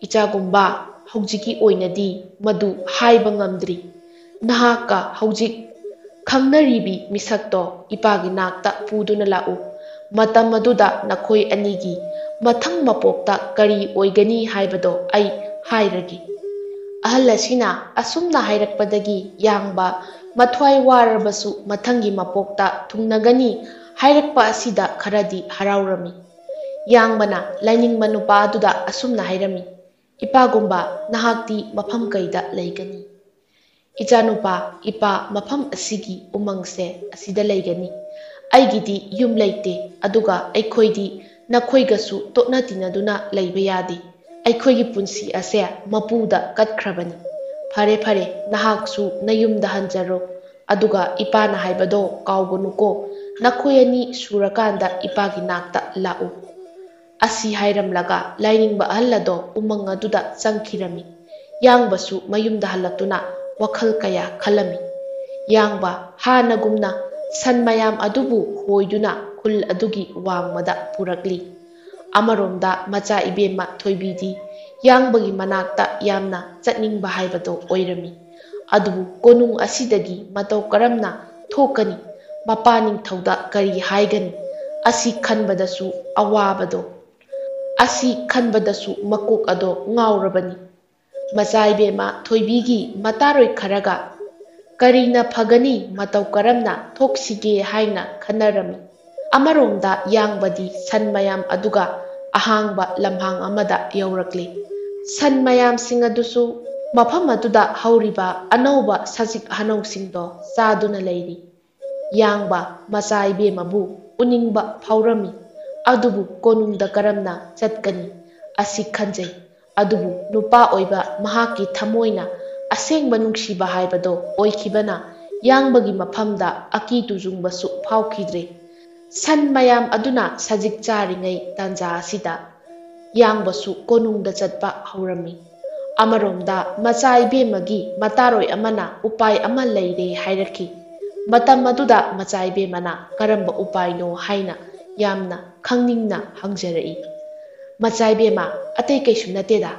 "ꯏꯆꯥꯒꯨꯝꯕ, ꯍꯧꯖꯤꯛꯀꯤ ꯑꯣꯏꯅꯗꯤ ꯃꯗꯨ ꯍꯥꯏꯕ ꯉꯝꯗ꯭ꯔꯤ꯫ ꯅꯍꯥꯛꯀ ꯍꯧꯖꯤꯛ ꯈꯪꯅꯔꯤꯕꯤ ꯃꯤꯁꯛꯇꯣ ꯏꯄꯥꯒꯤ ꯅꯥꯛꯇ ꯄꯨꯗꯨꯅ ꯂꯥꯛꯎ꯫ ꯃꯇꯝ ꯑꯗꯨꯗ ꯅꯈꯣꯏ ꯑꯅꯤꯒꯤ ꯃꯊꯪ ꯃꯄꯣꯛꯇ ꯀꯔꯤ ꯑꯣꯏꯒꯅꯤ ꯍꯥꯏꯕꯗꯣ ꯑꯩ ꯍꯥꯏꯔꯒꯦ꯫" ꯑꯍꯜ ꯑꯁꯤꯅ ꯑꯁꯨꯝꯅ ꯍꯥꯏꯔꯛꯄꯗꯒꯤ ꯌꯥꯡꯕ ꯃꯊ꯭ꯋꯥꯏ ꯋꯥꯔꯕꯁꯨ ꯃꯊꯪꯒꯤ ꯃꯄꯣꯛꯇ ꯊꯨꯡꯅꯒꯅꯤ ꯍꯥꯏꯔꯛꯄ ꯑꯁꯤꯗ ꯈꯔꯗꯤ ꯍꯔꯥꯎꯔꯝꯃꯤ꯫ ꯌꯥꯡꯕꯅ ꯂꯥꯏꯅꯤꯡꯕ ꯅꯨꯄꯥ ꯑꯗꯨꯗ ꯑꯁꯨꯝꯅ ꯍꯥꯏꯔꯝꯃꯤ, "ꯏꯄꯥꯒꯨꯝꯕ, ꯅꯍꯥꯛꯇꯤ ꯃꯐꯝ ꯀꯩꯗ ꯂꯩꯒꯅꯤ?" "ꯏꯆꯥꯅꯨꯄꯥ, ꯏꯄꯥ ꯃꯐꯝ ꯑꯁꯤꯒꯤ ꯎꯃꯪꯁꯦ ꯑꯁꯤꯗ ꯂꯩꯒꯅꯤ꯫ ꯑꯩꯒꯤꯗꯤ ꯌꯨꯝ ꯂꯩꯇꯦ, ꯑꯗꯨꯒ ꯑꯩꯈꯣꯏꯗꯤ ꯅꯈꯣꯏꯒꯁꯨ ꯇꯣꯠꯅ ꯇꯤꯟꯅꯗꯨꯅ ꯂꯩꯕ ꯌꯥꯗꯦ꯫ ꯑꯩꯈꯣꯏꯒꯤ ꯄꯨꯟꯁꯤ ꯑꯁꯦ ꯃꯄꯨꯗ ꯀꯠꯈ꯭ꯔꯕꯅꯤ꯫ ꯐꯔꯦ, ꯐꯔꯦ, ꯅꯍꯥꯛꯁꯨ ꯅꯌꯨꯝꯗ ꯍꯟꯖꯔꯣ꯫ ꯑꯗꯨꯒ ꯏꯄꯥꯅ ꯍꯥꯏꯕꯗꯣ ꯀꯥꯎꯒꯅꯨꯀꯣ, ꯅꯈꯣꯏ ꯑꯅꯤ ꯁꯨꯔꯀꯥꯟꯗ ꯏꯄꯥꯒꯤ ꯅꯥꯛꯇ ꯂꯥꯛꯎ꯫" ꯑꯁꯤ ꯍꯥꯏꯔꯝꯂꯒ ꯂꯥꯏꯅꯤꯡꯕ ꯑꯍꯜ ꯑꯗꯣ ꯎꯃꯪ ꯑꯗꯨꯗ ꯆꯪꯈꯤꯔꯝꯃꯤ꯫ ꯌꯥꯡꯕꯁꯨ ꯃꯌꯨꯝꯗ ꯍꯜꯂꯛꯇꯨꯅ ꯋꯥꯈꯜ ꯀꯌꯥ ꯈꯜꯂꯝꯃꯤ꯫ ꯌꯥꯡꯕ ꯍꯥꯟꯅꯒꯨꯝꯅ ꯁꯟ ꯃꯌꯥꯝ ꯑꯗꯨꯕꯨ ꯍꯣꯏꯗꯨꯅ ꯈꯨꯜ ꯑꯗꯨꯒꯤ ꯋꯥꯡꯃꯗ ꯄꯨꯔꯛꯂꯤ꯫ ꯑꯃꯔꯣꯝꯗ ꯃꯆꯥ ꯏꯕꯦꯝꯃ ꯊꯣꯏꯕꯤꯗꯤ ꯌꯥꯡꯕꯒꯤ ꯃꯅꯥꯛꯇ ꯌꯥꯝꯅ ꯆꯠꯅꯤꯡꯕ ꯍꯥꯏꯕꯗꯣ ꯑꯣꯏꯔꯝꯃꯤ꯫ ꯑꯗꯨꯕꯨ ꯀꯣꯅꯨꯡ ꯑꯁꯤꯗꯒꯤ ꯃꯇꯧ ꯀꯔꯝꯅ ꯊꯣꯛꯀꯅꯤ? ꯃꯄꯥ ꯅꯤꯡꯊꯧꯗ ꯀꯔꯤ ꯍꯥꯏꯒꯅꯤ? ꯑꯁꯤ ꯈꯟꯕꯗꯁꯨ ꯑꯋꯥꯕꯗꯣ, ꯑꯁꯤ ꯈꯟꯕꯗꯁꯨ ꯃꯀꯣꯛ ꯑꯗꯣ ꯉꯥꯎꯔꯕꯅꯤ꯫ ꯃꯆꯥ ꯏꯕꯦꯝꯃ ꯊꯣꯏꯕꯤꯒꯤ ꯃꯇꯥꯔꯣꯏ ꯈꯔꯒ ꯀꯔꯤꯅ ꯐꯒꯅꯤ, ꯃꯇꯧ ꯀꯔꯝꯅ ꯊꯣꯛꯁꯤꯒꯦ ꯍꯥꯏꯅ ꯈꯟꯅꯔꯝꯃꯤ꯫ ꯑꯃꯔꯣꯝꯗ ꯌꯥꯡꯕꯗꯤ ꯁꯟ ꯃꯌꯥꯝ ꯑꯗꯨꯒ ꯑꯍꯥꯡꯕ ꯂꯝꯍꯥꯡ ꯑꯃꯗ ꯌꯧꯔꯛꯂꯤ꯫ ꯁꯟ ꯃꯌꯥꯝꯁꯤꯡ ꯑꯗꯨꯁꯨ ꯃꯐꯝ ꯑꯗꯨꯗ ꯍꯧꯔꯤꯕ ꯑꯅꯧꯕ ꯁꯖꯤꯛ ꯍꯅꯧꯁꯤꯡꯗꯣ ꯆꯥꯗꯨꯅ ꯂꯩꯔꯤ꯫ ꯌꯥꯡꯕ ꯃꯆꯥ ꯏꯕꯦꯝꯃꯕꯨ ꯎꯅꯤꯡꯕ ꯐꯥꯎꯔꯝꯃꯤ꯫ ꯑꯗꯨꯕꯨ ꯀꯣꯅꯨꯡꯗ ꯀꯔꯝꯅ ꯆꯠꯀꯅꯤ? ꯑꯁꯤ ꯈꯟꯖꯩ꯫ ꯑꯗꯨꯕꯨ ꯅꯨꯄꯥ ꯑꯣꯏꯕ ꯃꯍꯥꯛꯀꯤ ꯊꯃꯣꯏꯅ ꯑꯁꯦꯡꯕ ꯅꯨꯡꯁꯤꯕ ꯍꯥꯏꯕꯗꯣ ꯑꯣꯏꯈꯤꯕꯅ ꯌꯥꯡꯕꯒꯤ ꯃꯐꯝꯗ ꯑꯀꯤ ꯇꯨꯖꯨꯡꯕꯁꯨ ꯐꯥꯎꯈꯤꯗ꯭ꯔꯦ꯫ ꯁꯟ ꯃꯌꯥꯝ ꯑꯗꯨꯅ ꯁꯖꯤꯛ ꯆꯥꯔꯤꯉꯩ ꯇꯥꯟꯖꯥ ꯑꯁꯤꯗ ꯌꯥꯡꯕꯁꯨ ꯀꯣꯅꯨꯡꯗ ꯆꯠꯄ ꯍꯧꯔꯝꯃꯤ꯫ ꯑꯃꯔꯣꯝꯗ ꯃꯆꯥ ꯏꯕꯦꯝꯃꯒꯤ ꯃꯇꯥꯔꯣꯏ ꯑꯃꯅ ꯎꯄꯥꯏ ꯑꯃ ꯂꯩꯔꯦ ꯍꯥꯏꯔꯛꯈꯤ꯫ ꯃꯇꯝ ꯑꯗꯨꯗ ꯃꯆꯥ ꯏꯕꯦꯝꯃꯅ ꯀꯔꯝꯕ ꯎꯄꯥꯏꯅꯣ ꯍꯥꯏꯅ ꯌꯥꯝꯅ ꯈꯪꯅꯤꯡꯅ ꯍꯪꯖꯔꯛꯏ꯫ "ꯃꯆꯥ ꯏꯕꯦꯝꯃ, ꯑꯇꯩ ꯀꯩꯁꯨ ꯅꯠꯇꯦꯗ,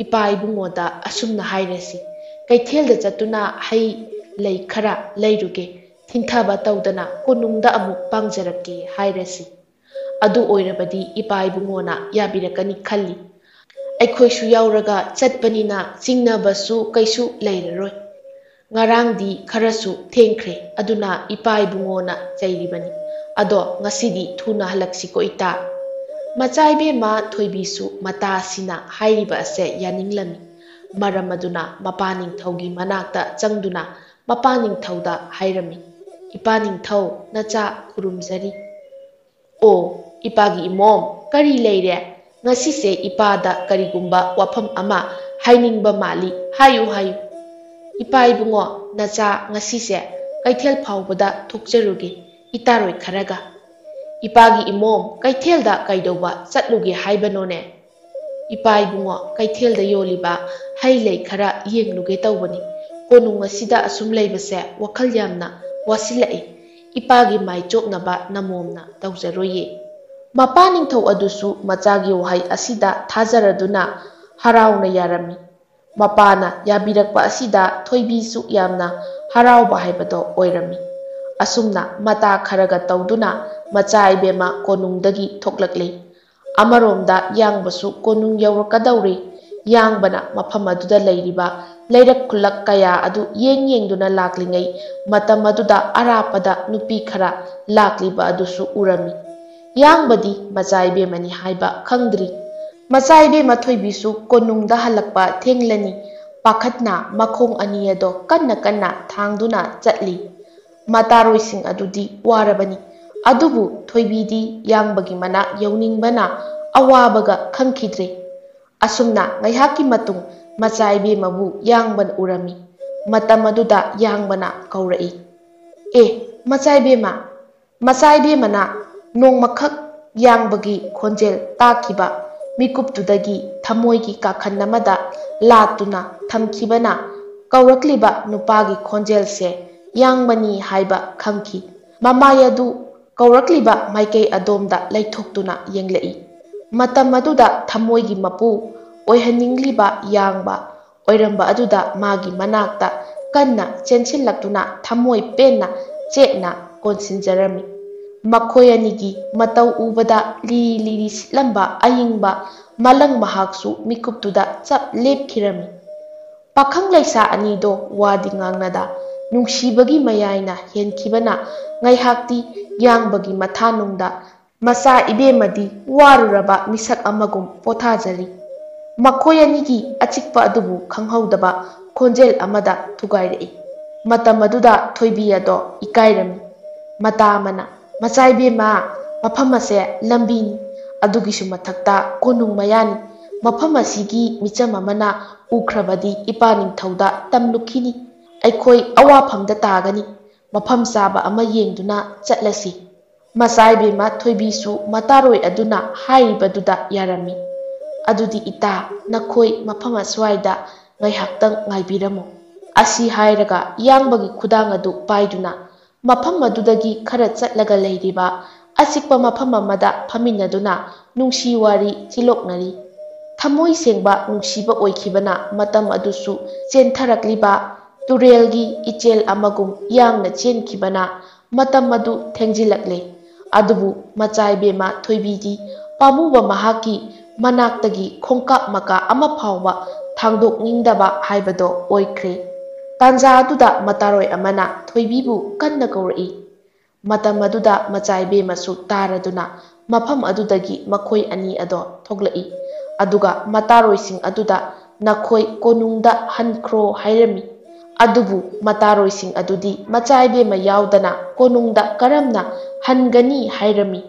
ꯏꯄꯥ ꯏꯕꯨꯡꯉꯣꯗ ꯑꯁꯨꯝꯅ ꯍꯥꯏꯔꯁꯤ, ꯀꯩꯊꯦꯜꯗ ꯆꯠꯇꯨꯅ ꯍꯩ ꯂꯩ ꯈꯔ ꯂꯩꯔꯨꯒꯦ, ꯊꯤꯟꯊꯕ ꯇꯧꯗꯅ ꯀꯣꯅꯨꯡꯗ ꯑꯃꯨꯛ ꯄꯥꯡꯖꯔꯛꯀꯦ ꯍꯥꯏꯔꯁꯤ꯫ ꯑꯗꯨ ꯑꯣꯏꯔꯕꯗꯤ ꯏꯄꯥ ꯏꯕꯨꯡꯉꯣꯅ ꯌꯥꯕꯤꯔꯛꯀꯅꯤ ꯈꯜꯂꯤ꯫ ꯑꯩꯈꯣꯏꯁꯨ ꯌꯥꯎꯔꯒ ꯆꯠꯄꯅꯤꯅ ꯆꯤꯡꯅꯕꯁꯨ ꯀꯩꯁꯨ ꯂꯩꯔꯔꯣꯏ꯫ ꯉꯔꯥꯡꯗꯤ ꯈꯔꯁꯨ ꯊꯦꯡꯈ꯭ꯔꯦ, ꯑꯗꯨꯅ ꯏꯄꯥ ꯏꯕꯨꯡꯉꯣꯅ ꯆꯩꯔꯤꯕꯅꯤ꯫ ꯑꯗꯣ ꯉꯁꯤꯗꯤ ꯊꯨꯅ ꯍꯜꯂꯛꯁꯤꯀꯣ ꯏꯇꯥ꯫" ꯃꯆꯥ ꯏꯕꯦꯝꯃ ꯊꯣꯏꯕꯤꯁꯨ ꯃꯇꯥꯁꯤꯅ ꯍꯥꯏꯔꯤꯕ ꯑꯁꯦ ꯌꯥꯅꯤꯡꯂꯝꯃꯤ꯫ ꯃꯔꯝ ꯑꯗꯨꯅ ꯃꯄꯥ ꯅꯤꯡꯊꯧꯒꯤ ꯃꯅꯥꯛꯇ ꯆꯪꯗꯨꯅ ꯃꯄꯥ ꯅꯤꯡꯊꯧꯗ ꯍꯥꯏꯔꯝꯃꯤ, "ꯏꯄꯥ ꯅꯤꯡꯊꯧ, ꯅꯆꯥ ꯈꯨꯔꯨꯝꯖꯔꯤ꯫" "ꯑꯣ, ꯏꯄꯥꯒꯤ ꯏꯃꯣꯝ, ꯀꯔꯤ ꯂꯩꯔꯦ? ꯉꯁꯤꯁꯦ ꯏꯄꯥꯗ ꯀꯔꯤꯒꯨꯝꯕ ꯋꯥꯐꯝ ꯑꯃ ꯍꯥꯏꯅꯤꯡꯕ ꯃꯥꯜꯂꯤ꯫ ꯍꯥꯏꯌꯨ, ꯍꯥꯏꯌꯨ꯫" "ꯏꯄꯥ ꯏꯕꯨꯡꯉꯣ, ꯅꯆꯥ ꯉꯁꯤꯁꯦ ꯀꯩꯊꯦꯜ ꯐꯥꯎꯕꯗ ꯊꯣꯛꯆꯔꯨꯒꯦ, ꯏꯇꯥꯔꯣꯏ ꯈꯔꯒ꯫" "ꯏꯄꯥꯒꯤ ꯏꯃꯣꯝ, ꯀꯩꯊꯦꯜꯗ ꯀꯩꯗꯧꯕ ꯆꯠꯂꯨꯒꯦ ꯍꯥꯏꯕꯅꯣꯅꯦ?" "ꯏꯄꯥ ꯏꯕꯨꯡꯉꯣ, ꯀꯩꯊꯦꯜꯗ ꯌꯣꯜꯂꯤꯕ ꯍꯩ ꯂꯩ ꯈꯔ ꯌꯦꯡꯂꯨꯒꯦ ꯇꯧꯕꯅꯤ꯫ ꯀꯣꯅꯨꯡ ꯑꯁꯤꯗ ꯑꯁꯨꯝ ꯂꯩꯕꯁꯦ ꯋꯥꯈꯜ ꯌꯥꯝꯅ ꯋꯥꯁꯤꯜꯂꯛꯏ꯫ ꯏꯄꯥꯒꯤ ꯃꯥꯏ ꯆꯣꯞꯅꯕ ꯅꯃꯣꯝꯅ ꯇꯧꯖꯔꯣꯏꯌꯦ꯫" ꯃꯄꯥ ꯅꯤꯡꯊꯧ ꯑꯗꯨꯁꯨ ꯃꯆꯥꯒꯤ ꯋꯥꯍꯩ ꯑꯁꯤꯗ ꯊꯥꯖꯔꯗꯨꯅ ꯍꯔꯥꯎꯅ ꯌꯥꯔꯝꯃꯤ꯫ ꯃꯄꯥꯅ ꯌꯥꯕꯤꯔꯛꯄ ꯑꯁꯤꯗ ꯊꯣꯏꯕꯤꯁꯨ ꯌꯥꯝꯅ ꯍꯔꯥꯎꯕ ꯍꯥꯏꯕꯗꯣ ꯑꯣꯏꯔꯝꯃꯤ꯫ ꯑꯁꯨꯝꯅ ꯃꯇꯥ ꯈꯔꯒ ꯇꯧꯗꯨꯅ ꯃꯆꯥ ꯏꯕꯦꯝꯃ ꯀꯣꯅꯨꯡꯗꯒꯤ ꯊꯣꯛꯂꯛꯂꯤ꯫ ꯑꯃꯔꯣꯝꯗ ꯌꯥꯡꯕꯁꯨ ꯀꯣꯅꯨꯡ ꯌꯧꯔꯛꯀꯗꯧꯔꯤ꯫ ꯌꯥꯡꯕꯅ ꯃꯐꯝ ꯑꯗꯨꯗ ꯂꯩꯔꯤꯕ ꯂꯩꯔꯛ ꯈꯨꯜꯂꯛ ꯀꯌꯥ ꯑꯗꯨ ꯌꯦꯡ ꯌꯦꯡꯗꯨꯅ ꯂꯥꯛꯂꯤꯉꯩ, ꯃꯇꯝ ꯑꯗꯨꯗ ꯑꯔꯥꯞꯄꯗ ꯅꯨꯄꯤ ꯈꯔ ꯂꯥꯛꯂꯤꯕ ꯑꯗꯨꯁꯨ ꯎꯔꯝꯃꯤ꯫ ꯌꯥꯡꯕꯗꯤ ꯃꯆꯥ ꯏꯕꯦꯝꯃꯅꯤ ꯍꯥꯏꯕ ꯈꯪꯗ꯭ꯔꯤ꯫ ꯃꯆꯥ ꯏꯕꯦꯝꯃ ꯊꯣꯏꯕꯤꯁꯨ ꯀꯣꯅꯨꯡꯗ ꯍꯜꯂꯛꯄ ꯊꯦꯡꯂꯅꯤ꯫ ꯄꯥꯈꯠꯅ ꯃꯈꯣꯡ ꯑꯅꯤ ꯑꯗꯣ ꯀꯟꯅ ꯀꯟꯅ ꯊꯥꯡꯗꯨꯅ ꯆꯠꯂꯤ꯫ ꯃꯇꯥꯔꯣꯏꯁꯤꯡ ꯑꯗꯨꯗꯤ ꯋꯥꯔꯕꯅꯤ꯫ ꯑꯗꯨꯕꯨ ꯊꯣꯏꯕꯤꯗꯤ ꯌꯥꯡꯕꯒꯤ ꯃꯅꯥꯛ ꯌꯧꯅꯤꯡꯕꯅ ꯑꯋꯥꯕꯒ ꯈꯪꯈꯤꯗ꯭ꯔꯦ꯫ ꯑꯁꯨꯝꯅ ꯉꯥꯏꯍꯥꯛꯀꯤ ꯃꯇꯨꯡ ꯃꯆꯥ ꯏꯕꯦꯝꯃꯕꯨ ꯌꯥꯡꯕꯅ ꯎꯔꯝꯃꯤ꯫ ꯃꯇꯝ ꯑꯗꯨꯗ ꯌꯥꯡꯕꯅ ꯀꯧꯔꯛꯏ, "ꯑꯦ, ꯃꯆꯥ ꯏꯕꯦꯝꯃ!" ꯃꯆꯥ ꯏꯕꯦꯝꯃꯅ ꯅꯣꯡꯃꯈꯛ ꯌꯥꯡꯕꯒꯤ ꯈꯣꯟꯖꯦꯜ ꯇꯥꯈꯤꯕ ꯃꯤꯀꯨꯞꯇꯨꯗꯒꯤ ꯊꯃꯣꯏꯒꯤ ꯀꯥꯈꯟ ꯑꯃꯗ ꯂꯥꯠꯇꯨꯅ ꯊꯝꯈꯤꯕꯅ ꯀꯧꯔꯛꯂꯤꯕ ꯅꯨꯄꯥꯒꯤ ꯈꯣꯟꯖꯦꯜꯁꯦ ꯌꯥꯡꯕꯅꯤ ꯍꯥꯏꯕ ꯈꯪꯈꯤ꯫ ꯃꯃꯥꯏ ꯑꯗꯨ ꯀꯧꯔꯛꯂꯤꯕ ꯃꯥꯏꯀꯩ ꯑꯗꯣꯝꯗ ꯂꯩꯊꯣꯛꯇꯨꯅ ꯌꯦꯡꯂꯛꯏ꯫ ꯃꯇꯝ ꯑꯗꯨꯗ ꯊꯃꯣꯏꯒꯤ ꯃꯄꯨ ꯑꯣꯏꯍꯟꯅꯤꯡꯂꯤꯕ ꯌꯥꯡꯕ ꯑꯣꯏꯔꯝꯕ ꯑꯗꯨꯗ ꯃꯥꯒꯤ ꯃꯅꯥꯛꯇ ꯀꯟꯅ ꯆꯦꯟꯁꯤꯜꯂꯛꯇꯨꯅ ꯊꯃꯣꯏ ꯄꯦꯟꯅ ꯆꯦꯠꯅ ꯀꯣꯟꯁꯤꯟꯖꯔꯝꯃꯤ꯫ ꯃꯈꯣꯏ ꯑꯅꯤꯒꯤ ꯃꯇꯧ ꯎꯕꯗ ꯂꯤꯔꯤ ꯂꯤꯔꯤ ꯁꯤꯠꯂꯝꯕ ꯑꯏꯪꯕ ꯃꯂꯪ ꯃꯍꯥꯛꯁꯨ ꯃꯤꯀꯨꯞꯇꯨꯗ ꯆꯞ ꯂꯦꯞꯈꯤꯔꯝꯃꯤ꯫ ꯄꯥꯈꯪ ꯂꯩꯁꯥ ꯑꯅꯤꯗꯣ ꯋꯥꯗꯤ ꯉꯥꯡꯅꯗ ꯅꯨꯡꯁꯤꯕꯒꯤ ꯃꯌꯥꯏꯅ ꯍꯦꯟꯈꯤꯕꯅ ꯉꯥꯏꯍꯥꯛꯇꯤ ꯌꯥꯡꯕꯒꯤ ꯃꯊꯥꯅꯨꯡꯗ ꯃꯆꯥ ꯏꯕꯦꯝꯃꯗꯤ ꯋꯥꯔꯨꯔꯕ ꯃꯤꯁꯛ ꯑꯃꯒꯨꯝ ꯄꯣꯊꯥꯖꯔꯤ꯫ ꯃꯈꯣꯏ ꯑꯅꯤꯒꯤ ꯑꯆꯤꯛꯄ ꯑꯗꯨꯕꯨ ꯈꯪꯍꯧꯗꯕ ꯈꯣꯟꯖꯦꯜ ꯑꯃꯗ ꯊꯨꯒꯥꯏꯔꯛꯏ꯫ ꯃꯇꯝ ꯑꯗꯨꯗ ꯊꯣꯏꯕꯤ ꯑꯗꯣ ꯏꯀꯥꯏꯔꯝꯃꯤ꯫ ꯃꯇꯥ ꯑꯃꯅ, "ꯃꯆꯥ ꯏꯕꯦꯝꯃ, ꯃꯐꯝ ꯑꯁꯦ ꯂꯝꯕꯤꯅꯤ, ꯑꯗꯨꯒꯤꯁꯨ ꯃꯊꯛꯇ ꯀꯣꯅꯨꯡ ꯃꯌꯥꯅꯤ꯫ ꯃꯐꯝ ꯑꯁꯤꯒꯤ ꯃꯤꯆꯝ ꯑꯃꯅ ꯎꯈ꯭ꯔꯕꯗꯤ ꯏꯄꯥ ꯅꯤꯡꯊꯧꯗ ꯇꯝꯂꯨꯈꯤꯅꯤ꯫ ꯑꯩꯈꯣꯏ ꯑꯋꯥꯐꯝꯗ ꯇꯥꯒꯅꯤ꯫ ꯃꯐꯝ ꯆꯥꯕ ꯑꯃ ꯌꯦꯡꯗꯨꯅ ꯆꯠꯂꯁꯤ꯫" ꯃꯆꯥ ꯏꯕꯦꯝꯃ ꯊꯣꯏꯕꯤꯁꯨ ꯃꯇꯥꯔꯣꯏ ꯑꯗꯨꯅ ꯍꯥꯏꯔꯤꯕꯗꯨꯗ ꯌꯥꯔꯝꯃꯤ꯫ "ꯑꯗꯨꯗꯤ ꯏꯇꯥ, ꯅꯈꯣꯏ ꯃꯐꯝ ꯑꯁ꯭ꯋꯥꯏꯗ ꯉꯥꯏꯍꯥꯛꯇꯪ ꯉꯥꯏꯕꯤꯔꯝꯃꯨ꯫" ꯑꯁꯤ ꯍꯥꯏꯔꯒ ꯌꯥꯡꯕꯒꯤ ꯈꯨꯗꯥꯡ ꯑꯗꯨ ꯄꯥꯏꯗꯨꯅ ꯃꯐꯝ ꯑꯗꯨꯗꯒꯤ ꯈꯔ ꯆꯠꯂꯒ ꯂꯩꯔꯤꯕ ꯑꯆꯤꯛꯄ ꯃꯐꯝ ꯑꯃꯗ ꯐꯝꯃꯤꯟꯅꯗꯨꯅ ꯅꯨꯡꯁꯤ ꯋꯥꯔꯤ ꯆꯤꯂꯣꯛꯅꯔꯤ꯫ ꯊꯃꯣꯏ ꯁꯦꯡꯕ ꯅꯨꯡꯁꯤꯕ ꯑꯣꯏꯈꯤꯕꯅ ꯃꯇꯝ ꯑꯗꯨꯁꯨ ꯆꯦꯟꯊꯔꯛꯂꯤꯕ ꯇꯨꯔꯦꯜꯒꯤ ꯏꯆꯦꯜ ꯑꯃꯒꯨꯝ ꯌꯥꯡꯅ ꯆꯦꯟꯈꯤꯕꯅ ꯃꯇꯝ ꯑꯗꯨ ꯊꯦꯡꯖꯤꯜꯂꯛꯂꯦ꯫ ꯑꯗꯨꯕꯨ ꯃꯆꯥꯏꯕꯦꯝꯃ ꯊꯣꯏꯕꯤꯗꯤ ꯄꯥꯝꯃꯨꯕ ꯃꯍꯥꯛꯀꯤ ꯃꯅꯥꯛꯇꯒꯤ ꯈꯣꯡꯀꯥꯞ ꯃꯀꯥ ꯑꯃ ꯐꯥꯎꯕ ꯊꯥꯡꯗꯣꯛꯅꯤꯡꯗꯕ ꯍꯥꯏꯕꯗꯣ ꯑꯣꯏꯈ꯭ꯔꯦ꯫ ꯇꯥꯟꯖꯥ ꯑꯗꯨꯗ ꯃꯇꯥꯔꯣꯏ ꯑꯃꯅ ꯊꯣꯏꯕꯤꯕꯨ ꯀꯟꯅ ꯀꯧꯔꯛꯏ꯫ ꯃꯇꯝ ꯑꯗꯨꯗ ꯃꯆꯥꯏꯕꯦꯝꯃꯁꯨ ꯇꯥꯔꯗꯨꯅ ꯃꯐꯝ ꯑꯗꯨꯗꯒꯤ ꯃꯈꯣꯏ ꯑꯅꯤ ꯑꯗꯣ ꯊꯣꯛꯂꯛꯏ꯫ ꯑꯗꯨꯒ ꯃꯇꯥꯔꯣꯏꯁꯤꯡ ꯑꯗꯨꯗ ꯅꯈꯣꯏ ꯀꯣꯅꯨꯡꯗ ꯍꯟꯈ꯭ꯔꯣ ꯍꯥꯏꯔꯝꯃꯤ꯫ ꯑꯗꯨꯕꯨ ꯃꯇꯥꯔꯣꯏꯁꯤꯡ ꯑꯗꯨꯗꯤ ꯃꯆꯥꯏꯕꯦꯝꯃ ꯌꯥꯎꯗꯅ ꯀꯣꯅꯨꯡꯗ ꯀꯔꯝꯅ ꯍꯟꯒꯅꯤ ꯍꯥꯏꯔꯝꯃꯤ꯫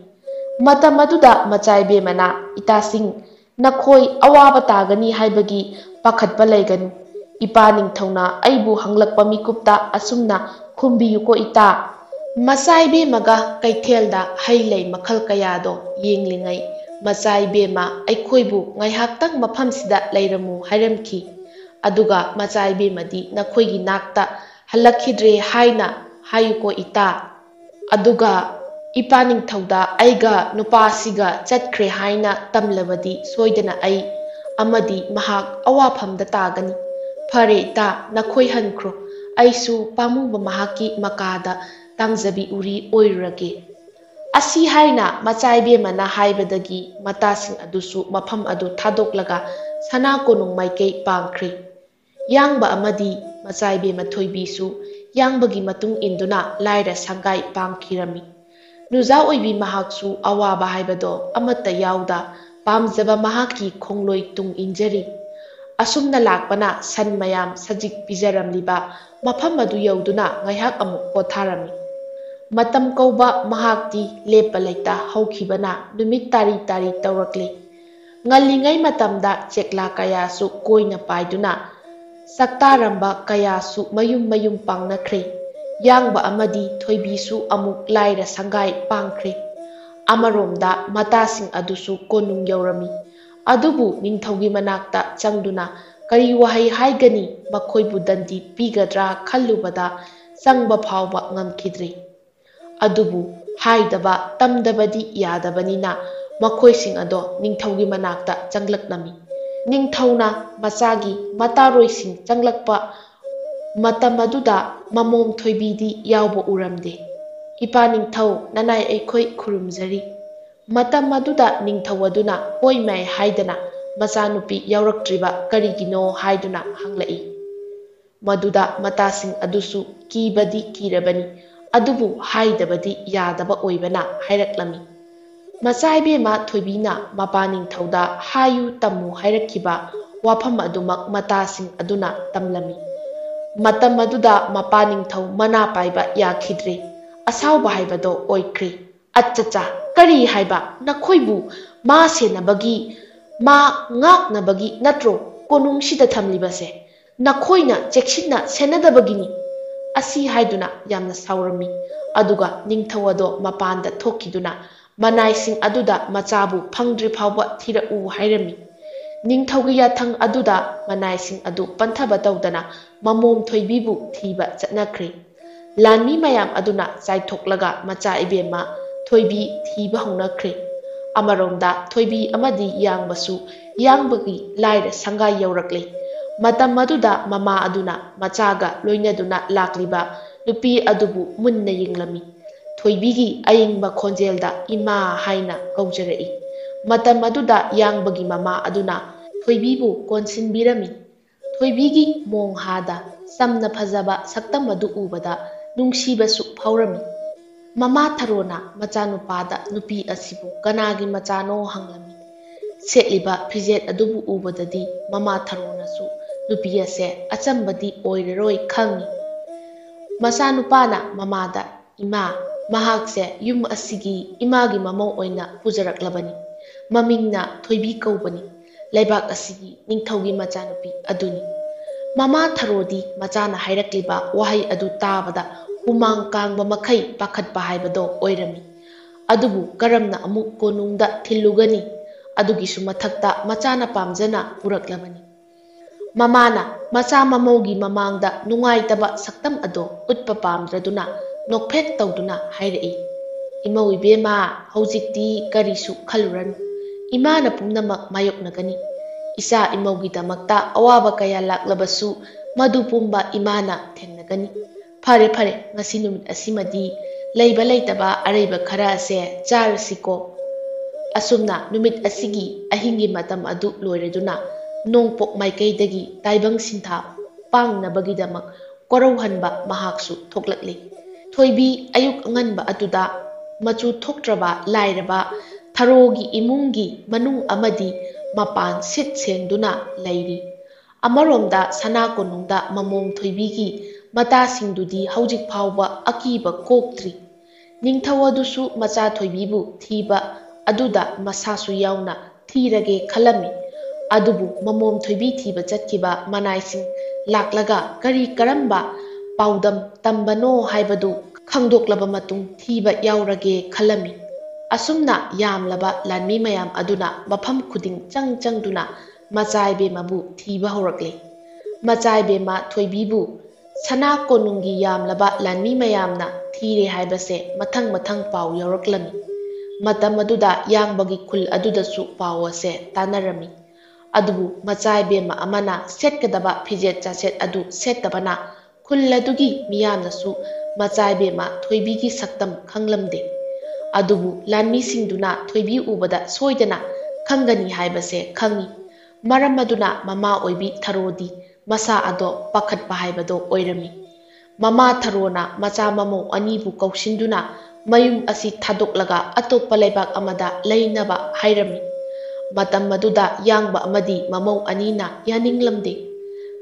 ꯃꯇꯝ ꯑꯗꯨꯗ ꯃꯆꯥꯏꯕꯦꯝꯃꯅ, "ꯏꯇꯥꯁꯤꯡ, ꯅꯈꯣꯏ ꯑꯋꯥꯕ ꯇꯥꯒꯅꯤ ꯍꯥꯏꯕꯒꯤ ꯄꯥꯈꯠꯄ ꯂꯩꯒꯅꯨ꯫ ꯏꯄꯥ ꯅꯤꯡꯊꯧꯅ ꯑꯩꯕꯨ ꯍꯪꯂꯛꯄ ꯃꯤꯀꯨꯞꯇ ꯑꯁꯨꯝꯅ ꯈꯨꯝꯕꯤꯌꯨꯀꯣ ꯏꯇꯥ꯫ ꯃꯆꯥꯏꯕꯦꯝꯃꯒ ꯀꯩꯊꯦꯜꯗ ꯍꯩ ꯂꯩ ꯃꯈꯜ ꯀꯌꯥꯗꯣ ꯌꯦꯡꯂꯤꯉꯩ ꯃꯆꯥꯏꯕꯦꯝꯃ ꯑꯩꯈꯣꯏꯕꯨ ꯉꯥꯏꯍꯥꯛꯇꯪ ꯃꯐꯝꯁꯤꯗ ꯂꯩꯔꯝꯃꯨ ꯍꯥꯏꯔꯝꯈꯤ꯫ ꯑꯗꯨꯒ ꯃꯆꯥꯏꯕꯦꯝꯃꯗꯤ ꯅꯈꯣꯏꯒꯤ ꯅꯥꯛꯇ ꯍꯜꯂꯛꯈꯤꯗ꯭ꯔꯦ ꯍꯥꯏꯅ ꯍꯥꯏꯌꯨꯀꯣ ꯏꯇꯥ꯫ ꯑꯗꯨꯒ ꯏꯄꯥ ꯅꯤꯡꯊꯧꯗ ꯑꯩꯒ ꯅꯨꯄꯥꯁꯤꯒ ꯆꯠꯈ꯭ꯔꯦ ꯍꯥꯏꯅ ꯇꯝꯂꯕꯗꯤ ꯁꯣꯏꯗꯅ ꯑꯩ ꯑꯃꯗꯤ ꯃꯍꯥꯛ ꯑꯋꯥꯐꯝꯗ ꯇꯥꯒꯅꯤ꯫ ꯐꯔꯦ ꯏꯇꯥ, ꯅꯈꯣꯏ ꯍꯟꯈ꯭ꯔꯣ꯫ ꯑꯩꯁꯨ ꯄꯥꯝꯃꯨꯕ ꯃꯍꯥꯛꯀꯤ ꯃꯀꯥꯗ ꯇꯥꯡꯖꯕꯤ ꯎꯔꯤ ꯑꯣꯏꯔꯨꯔꯒꯦ꯫" ꯑꯁꯤ ꯍꯥꯏꯅ ꯃꯆꯥꯏꯕꯦꯝꯃꯅ ꯍꯥꯏꯕꯗꯒꯤ ꯃꯇꯥꯁꯤꯡ ꯑꯗꯨꯁꯨ ꯃꯐꯝ ꯑꯗꯨ ꯊꯥꯗꯣꯛꯂꯒ ꯁꯅꯥ ꯀꯣꯅꯨꯡ ꯃꯥꯏꯀꯩ ꯄꯥꯡꯈ꯭ꯔꯦ꯫ ꯌꯥꯡꯕ ꯑꯃꯗꯤ ꯃꯆꯥꯏꯕꯦꯝꯃ ꯊꯣꯏꯕꯤꯁꯨ ꯌꯥꯡꯕꯒꯤ ꯃꯇꯨꯡ ꯏꯟꯗꯨꯅ ꯂꯥꯏꯔ ꯁꯪꯒꯥꯏ ꯄꯥꯡꯈꯤꯔꯝꯃꯤ꯫ ꯅꯨꯖꯥ ꯑꯣꯏꯕꯤ ꯃꯍꯥꯛꯁꯨ ꯑꯋꯥꯕ ꯍꯥꯏꯕꯗꯣ ꯑꯃꯠꯇ ꯌꯥꯎꯗ ꯄꯥꯝꯖꯕ ꯃꯍꯥꯛꯀꯤ ꯈꯣꯡꯂꯣꯏ ꯇꯨꯡ ꯏꯟꯖꯔꯤ꯫ ꯑꯁꯨꯝꯅ ꯂꯥꯛꯄꯅ ꯁꯟ ꯃꯌꯥꯝ ꯁꯖꯤꯛ ꯄꯤꯖꯔꯝꯂꯤꯕ ꯃꯐꯝ ꯑꯗꯨ ꯌꯧꯗꯨꯅ ꯉꯥꯏꯍꯥꯛ ꯑꯃꯨꯛ ꯄꯣꯊꯥꯔꯝꯃꯤ꯫ ꯃꯇꯝ ꯀꯧꯕ ꯃꯍꯥꯛꯇꯤ ꯂꯦꯞꯄ ꯂꯩꯇ ꯍꯧꯈꯤꯕꯅ ꯅꯨꯃꯤꯠ ꯇꯥꯔꯤ ꯇꯥꯔꯤ ꯇꯧꯔꯛꯂꯤ꯫ ꯉꯜꯂꯤꯉꯩ ꯃꯇꯝꯗ ꯆꯦꯛꯂꯥ ꯀꯌꯥꯁꯨ ꯀꯣꯏꯅ ꯄꯥꯏꯗꯨꯅ ꯆꯥꯛꯇꯥꯔꯝꯕ ꯀꯌꯥꯁꯨ ꯃꯌꯨꯝ ꯃꯌꯨꯝ ꯄꯥꯡꯅꯈ꯭ꯔꯦ꯫ ꯌꯥꯡꯕ ꯑꯃꯗꯤ ꯊꯣꯏꯕꯤꯁꯨ ꯑꯃꯨꯛ ꯂꯥꯏꯔ ꯁꯪꯒꯥꯏ ꯄꯥꯡꯈ꯭ꯔꯦ꯫ ꯑꯃꯔꯣꯝꯗ ꯃꯇꯥꯁꯤꯡ ꯑꯗꯨꯁꯨ ꯀꯣꯅꯨꯡ ꯌꯧꯔꯝꯃꯤ꯫ ꯑꯗꯨꯕꯨ ꯅꯤꯡꯊꯧꯒꯤ ꯃꯅꯥꯛꯇ ꯆꯪꯗꯨꯅ ꯀꯔꯤ ꯋꯥꯍꯩ ꯍꯥꯏꯒꯅꯤ, ꯃꯈꯣꯏꯕꯨ ꯗꯟꯗꯤ ꯄꯤꯒꯗ꯭ꯔꯥ ꯈꯜꯂꯨꯕꯗ ꯆꯪꯕ ꯐꯥꯎꯕ ꯉꯝꯈꯤꯗ꯭ꯔꯤ꯫ ꯑꯗꯨꯕꯨ ꯍꯥꯏꯗꯕ ꯇꯝꯗꯕꯗꯤ ꯌꯥꯗꯕꯅꯤꯅ ꯃꯈꯣꯏꯁꯤꯡ ꯑꯗꯣ ꯅꯤꯡꯊꯧꯒꯤ ꯃꯅꯥꯛꯇ ꯆꯪꯂꯛꯂꯝꯃꯤ꯫ ꯅꯤꯡꯊꯧꯅ ꯃꯆꯥꯒꯤ ꯃꯇꯥꯔꯣꯏꯁꯤꯡ ꯆꯪꯂꯛꯄ ꯃꯇꯝ ꯑꯗꯨꯗ ꯃꯃꯣꯝ ꯊꯣꯏꯕꯤꯗꯤ ꯌꯥꯎꯕ ꯎꯔꯝꯗꯦ꯫ "ꯏꯄꯥ ꯅꯤꯡꯊꯧ, ꯅꯅꯥꯏ ꯑꯩꯈꯣꯏ ꯈꯨꯔꯨꯝꯖꯔꯤ꯫" ꯃꯇꯝ ꯑꯗꯨꯗ ꯅꯤꯡꯊꯧ ꯑꯗꯨꯅ "ꯍꯣꯏ ꯃꯥꯏ" ꯍꯥꯏꯗꯅ ꯃꯆꯥꯅꯨꯄꯤ ꯌꯥꯎꯔꯛꯇ꯭ꯔꯤꯕ ꯀꯔꯤꯒꯤꯅꯣ ꯍꯥꯏꯗꯨꯅ ꯍꯪꯂꯛꯏ꯫ ꯃꯗꯨꯗ ꯃꯇꯥꯁꯤꯡ ꯑꯗꯨꯁꯨ ꯀꯤꯕꯗꯤ ꯀꯤꯔꯕꯅꯤ, ꯑꯗꯨꯕꯨ ꯍꯥꯏꯗꯕꯗꯤ ꯌꯥꯗꯕ ꯑꯣꯏꯕꯅ ꯍꯥꯏꯔꯛꯂꯝꯃꯤ꯫ ꯃꯆꯥ ꯏꯕꯦꯝꯃ ꯊꯣꯏꯕꯤꯅ ꯃꯄꯥ ꯅꯤꯡꯊꯧꯗ "ꯍꯥꯏꯌꯨ ꯇꯝꯃꯨ" ꯍꯥꯏꯔꯛꯈꯤꯕ ꯋꯥꯐꯝ ꯑꯗꯨꯃꯛ ꯃꯇꯥꯁꯤꯡ ꯑꯗꯨꯅ ꯇꯝꯂꯝꯃꯤ꯫ ꯃꯇꯝ ꯑꯗꯨꯗ ꯃꯄꯥ ꯅꯤꯡꯊꯧ ꯃꯅꯥ ꯄꯥꯏꯕ ꯌꯥꯈꯤꯗ꯭ꯔꯦ꯫ ꯑꯁꯥꯎꯕ ꯍꯥꯏꯕꯗꯣ ꯑꯣꯏꯈ꯭ꯔꯦ꯫ "ꯑꯠꯆꯆꯥ, ꯀꯔꯤ ꯍꯥꯏꯕ? ꯅꯈꯣꯏꯕꯨ ꯃꯥ ꯁꯦꯟꯅꯕꯒꯤ, ꯃꯥ ꯉꯥꯛꯅꯕꯒꯤ ꯅꯠꯇ꯭ꯔꯣ ꯀꯣꯅꯨꯡꯁꯤꯗ ꯊꯝꯂꯤꯕꯁꯦ? ꯅꯈꯣꯏꯅ ꯆꯦꯛꯁꯤꯟꯅ ꯁꯦꯟꯅꯗꯕꯒꯤꯅꯤ" ꯑꯁꯤ ꯍꯥꯏꯗꯨꯅ ꯌꯥꯝꯅ ꯁꯥꯎꯔꯝꯃꯤ꯫ ꯑꯗꯨꯒ ꯅꯤꯡꯊꯧ ꯑꯗꯣ ꯃꯄꯥꯟꯗ ꯊꯣꯛꯈꯤꯗꯨꯅ ꯃꯅꯥꯏꯁꯤꯡ ꯑꯗꯨꯗ "ꯃꯆꯥꯕꯨ ꯐꯪꯗ꯭ꯔꯤ ꯐꯥꯎꯕ ꯊꯤꯔꯛꯎ" ꯍꯥꯏꯔꯝꯃꯤ꯫ ꯅꯤꯡꯊꯧꯒꯤ ꯌꯥꯊꯪ ꯑꯗꯨꯗ ꯃꯅꯥꯏꯁꯤꯡ ꯑꯗꯨ ꯄꯟꯊꯕ ꯇꯧꯗꯅ ꯃꯃꯣꯝ ꯊꯣꯏꯕꯤꯕꯨ ꯊꯤꯕ ꯆꯠꯅꯈ꯭ꯔꯦ꯫ ꯂꯥꯟꯃꯤ ꯃꯌꯥꯝ ꯑꯗꯨꯅ ꯆꯥꯏꯊꯣꯛꯂꯒ ꯃꯆꯥ ꯏꯕꯦꯝꯃ ꯊꯣꯏꯕꯤ ꯊꯤꯕ ꯍꯧꯅꯈ꯭ꯔꯦ꯫ ꯑꯃꯔꯣꯝꯗ ꯊꯣꯏꯕꯤ ꯑꯃꯗꯤ ꯌꯥꯡꯕꯁꯨ ꯌꯥꯡꯕꯒꯤ ꯂꯥꯏꯔ ꯁꯪꯒꯥꯏ ꯌꯧꯔꯛꯂꯦ꯫ ꯃꯇꯝ ꯑꯗꯨꯗ ꯃꯃꯥ ꯑꯗꯨꯅ ꯃꯆꯥꯒ ꯂꯣꯏꯅꯗꯨꯅ ꯂꯥꯛꯂꯤꯕ ꯅꯨꯄꯤ ꯑꯗꯨꯕꯨ ꯃꯨꯟꯅ ꯌꯦꯡꯂꯝꯃꯤ꯫ ꯊꯣꯏꯕꯤꯒꯤ ꯑꯏꯪꯕ ꯈꯣꯟꯖꯦꯜꯗ "ꯏꯃꯥ" ꯍꯥꯏꯅ ꯀꯧꯖꯔꯛꯏ꯫ ꯃꯇꯝ ꯑꯗꯨꯗ ꯌꯥꯡꯕꯒꯤ ꯃꯃꯥ ꯑꯗꯨꯅ ꯊꯣꯏꯕꯤꯕꯨ ꯀꯣꯟꯁꯤꯟꯕꯤꯔꯝꯃꯤ꯫ ꯊꯣꯏꯕꯤꯒꯤ ꯃꯣꯡꯍꯥꯗ ꯆꯝꯅ ꯐꯖꯕ ꯁꯛꯇꯝ ꯑꯗꯨ ꯎꯕꯗ ꯅꯨꯡꯁꯤꯕꯁꯨ ꯐꯥꯎꯔꯝꯃꯤ꯫ ꯃꯃꯥ ꯊꯔꯣꯅ ꯃꯆꯥꯅꯨꯄꯥꯗ "ꯅꯨꯄꯤ ꯑꯁꯤꯕꯨ ꯀꯅꯥꯒꯤ ꯃꯆꯥꯅꯣ?" ꯍꯪꯂꯝꯃꯤ꯫ ꯁꯦꯠꯂꯤꯕ ꯐꯤꯖꯦꯠ ꯑꯗꯨꯕꯨ ꯎꯕꯗꯗꯤ ꯃꯃꯥ ꯊꯔꯣꯅꯁꯨ ꯅꯨꯄꯤ ꯑꯁꯦ ꯑꯆꯝꯕꯗꯤ ꯑꯣꯏꯔꯔꯣꯏ ꯈꯪꯉꯤ꯫ ꯃꯆꯥꯅꯨꯄꯥꯅ ꯃꯃꯥꯗ "ꯏꯃꯥ, ꯃꯍꯥꯛꯁꯦ ꯌꯨꯝ ꯑꯁꯤꯒꯤ ꯏꯃꯥꯒꯤ ꯃꯃꯧ ꯑꯣꯏꯅ ꯄꯨꯖꯔꯛꯂꯕꯅꯤ꯫ ꯃꯃꯤꯡꯅ ꯊꯣꯏꯕꯤ ꯀꯧꯕꯅꯤ꯫ ꯂꯩꯕꯥꯛ ꯑꯁꯤꯒꯤ ꯅꯤꯡꯊꯧꯒꯤ ꯃꯆꯥꯅꯨꯄꯤ ꯑꯗꯨꯅꯤ꯫" ꯃꯃꯥ ꯊꯔꯣꯗꯤ ꯃꯆꯥꯅ ꯍꯥꯏꯔꯛꯂꯤꯕ ꯋꯥꯍꯩ ꯑꯗꯨ ꯇꯥꯕꯗ ꯍꯨꯃꯥꯡ ꯀꯥꯡꯕ ꯃꯈꯩ ꯄꯥꯈꯠꯄ ꯍꯥꯏꯕꯗꯣ ꯑꯣꯏꯔꯝꯃꯤ꯫ ꯑꯗꯨꯕꯨ ꯀꯔꯝꯅ ꯑꯃꯨꯛ ꯀꯣꯅꯨꯡꯗ ꯊꯤꯜꯂꯨꯒꯅꯤ? ꯑꯗꯨꯒꯤꯁꯨ ꯃꯊꯛꯇ ꯃꯆꯥꯅ ꯄꯥꯝꯖꯅ ꯄꯨꯔꯛꯂꯕꯅꯤ꯫ ꯃꯃꯥꯅ ꯃꯆꯥ ꯃꯃꯧꯒꯤ ꯃꯃꯥꯡꯗ ꯅꯨꯡꯉꯥꯏꯇꯕ ꯁꯛꯇꯝ ꯑꯗꯣ ꯎꯠꯄ ꯄꯥꯝꯗ꯭ꯔꯗꯨꯅ ꯅꯣꯛꯐꯦꯠ ꯇꯧꯗꯨꯅ ꯍꯥꯏꯔꯛꯏ, "ꯏꯃꯧ ꯏꯕꯦꯝꯃ, ꯍꯧꯖꯤꯛꯇꯤ ꯀꯔꯤꯁꯨ ꯈꯜꯂꯨꯔꯅꯨ꯫ ꯏꯃꯥꯅ ꯄꯨꯝꯅꯃꯛ ꯃꯥꯌꯣꯛꯅꯒꯅꯤ꯫ ꯏꯆꯥ ꯏꯃꯧꯒꯤꯗꯃꯛꯇ ꯑꯋꯥꯕ ꯀꯌꯥ ꯂꯥꯛꯂꯕꯁꯨ, ꯃꯗꯨ ꯄꯨꯝꯕ ꯏꯃꯥꯅ ꯊꯦꯡꯅꯒꯅꯤ꯫ ꯐꯔꯦ, ꯐꯔꯦ, ꯉꯁꯤ ꯅꯨꯃꯤꯠ ꯑꯁꯤꯃꯗꯤ ꯂꯩꯕ ꯂꯩꯇꯕ ꯑꯔꯩꯕ ꯈꯔ ꯑꯁꯦ ꯆꯥꯔꯁꯤꯀꯣ꯫" ꯑꯁꯨꯝꯅ ꯅꯨꯃꯤꯠ ꯑꯁꯤꯒꯤ ꯑꯍꯤꯡꯒꯤ ꯃꯇꯝ ꯑꯗꯨ ꯂꯣꯏꯔꯗꯨꯅ, ꯅꯣꯡꯄꯣꯛ ꯃꯥꯏꯀꯩꯗꯒꯤ ꯇꯥꯏꯕꯪ ꯁꯤꯟꯊꯥ ꯄꯥꯡꯅꯕꯒꯤꯗꯃꯛ ꯀꯣꯔꯧꯍꯟꯕ ꯃꯍꯥꯛꯁꯨ ꯊꯣꯛꯂꯛꯂꯤ꯫ ꯊꯣꯏꯕꯤ ꯑꯌꯨꯛ ꯑꯉꯟꯕ ꯑꯗꯨꯗ ꯃꯆꯨ ꯊꯣꯛꯇ꯭ꯔꯕ ꯂꯥꯏꯔꯕ ꯊꯔꯣꯒꯤ ꯏꯃꯨꯡꯒꯤ ꯃꯅꯨꯡ ꯑꯃꯗꯤ ꯃꯄꯥꯟ ꯁꯤꯠ ꯁꯦꯡꯗꯨꯅ ꯂꯩꯔꯤ꯫ ꯑꯃꯔꯣꯝꯗ ꯁꯅꯥ ꯀꯣꯅꯨꯡꯗ ꯃꯃꯣꯝ ꯊꯣꯏꯕꯤꯒꯤ ꯃꯇꯥꯁꯤꯡꯗꯨꯗꯤ ꯍꯧꯖꯤꯛ ꯐꯥꯎꯕ ꯑꯀꯤꯕ ꯀꯣꯛꯇ꯭ꯔꯤ꯫ ꯅꯤꯡꯊꯧ ꯑꯗꯨꯁꯨ ꯃꯆꯥ ꯊꯣꯏꯕꯤꯕꯨ ꯊꯤꯕ ꯑꯗꯨꯗ ꯃꯁꯥꯁꯨ ꯌꯥꯎꯅ ꯊꯤꯔꯒꯦ ꯈꯜꯂꯝꯃꯤ꯫ ꯑꯗꯨꯕꯨ ꯃꯃꯣꯝ ꯊꯣꯏꯕꯤ ꯊꯤꯕ ꯆꯠꯈꯤꯕ ꯃꯅꯥꯏꯁꯤꯡ ꯂꯥꯛꯂꯒ ꯀꯔꯤ ꯀꯔꯝꯕ ꯄꯥꯎꯗꯝ ꯇꯝꯕꯅꯣ ꯍꯥꯏꯕꯗꯨ ꯈꯪꯗꯣꯛꯂꯕ ꯃꯇꯨꯡ ꯊꯤꯕ ꯌꯥꯎꯔꯒꯦ ꯈꯜꯂꯝꯃꯤ꯫ ꯑꯁꯨꯝꯅ ꯌꯥꯝꯂꯕ ꯂꯥꯟꯃꯤ ꯃꯌꯥꯝ ꯑꯗꯨꯅ ꯃꯐꯝ ꯈꯨꯗꯤꯡ ꯆꯪ ꯆꯪꯗꯨꯅ ꯃꯆꯥ ꯏꯕꯦꯝꯃꯕꯨ ꯊꯤꯕ ꯍꯧꯔꯛꯂꯦ꯫ ꯃꯆꯥ ꯏꯕꯦꯝꯃ ꯊꯣꯏꯕꯤꯕꯨ ꯁꯅꯥ ꯀꯣꯅꯨꯡꯒꯤ ꯌꯥꯝꯂꯕ ꯂꯥꯟꯃꯤ ꯃꯌꯥꯝꯅ ꯊꯤꯔꯦ ꯍꯥꯏꯕꯁꯦ ꯃꯊꯪ ꯃꯊꯪ ꯄꯥꯎ ꯌꯧꯔꯛꯂꯝꯃꯤ꯫ ꯃꯇꯝ ꯑꯗꯨꯗ ꯌꯥꯡꯕꯒꯤ ꯈꯨꯜ ꯑꯗꯨꯗꯁꯨ ꯄꯥꯎ ꯑꯁꯦ ꯇꯥꯟꯅꯔꯝꯃꯤ꯫ ꯑꯗꯨꯕꯨ ꯃꯆꯥ ꯏꯕꯦꯝꯃ ꯑꯃꯅ ꯁꯦꯠꯀꯗꯕ ꯐꯤꯖꯦꯠ ꯆꯥꯁꯦꯠ ꯑꯗꯨ ꯁꯦꯠꯇꯕꯅ ꯈꯨꯜ ꯑꯗꯨꯒꯤ ꯃꯤꯌꯥꯝꯅꯁꯨ ꯃꯆꯥ ꯏꯕꯦꯝꯃ ꯊꯣꯏꯕꯤꯒꯤ ꯁꯛꯇꯝ ꯈꯪꯂꯝꯗꯦ꯫ ꯑꯗꯨꯕꯨ ꯂꯥꯟꯃꯤꯁꯤꯡꯗꯨꯅ ꯊꯣꯏꯕꯤ ꯎꯕꯗ ꯁꯣꯏꯗꯅ ꯈꯪꯒꯅꯤ ꯍꯥꯏꯕꯁꯦ ꯈꯪꯏ꯫ ꯃꯔꯝ ꯑꯗꯨꯅ ꯃꯃꯥ ꯑꯣꯏꯕꯤ ꯊꯔꯣꯗꯤ ꯃꯁꯥ ꯑꯗꯣ ꯄꯥꯈꯠꯄ ꯍꯥꯏꯕꯗꯣ ꯑꯣꯏꯔꯝꯃꯤ꯫ ꯃꯃꯥ ꯊꯔꯣꯅ ꯃꯆꯥ ꯃꯃꯧ ꯑꯅꯤꯕꯨ ꯀꯧꯁꯤꯟꯗꯨꯅ ꯃꯌꯨꯝ ꯑꯁꯤ ꯊꯥꯗꯣꯛꯂꯒ ꯑꯇꯣꯞꯄ ꯂꯩꯕꯥꯛ ꯑꯃꯗ ꯂꯩꯅꯕ ꯍꯥꯏꯔꯝꯃꯤ꯫ ꯃꯇꯝ ꯑꯗꯨꯗ ꯌꯥꯡꯕ ꯑꯃꯗꯤ ꯃꯃꯧ ꯑꯅꯤꯅ ꯌꯥꯅꯤꯡꯂꯝꯗꯦ꯫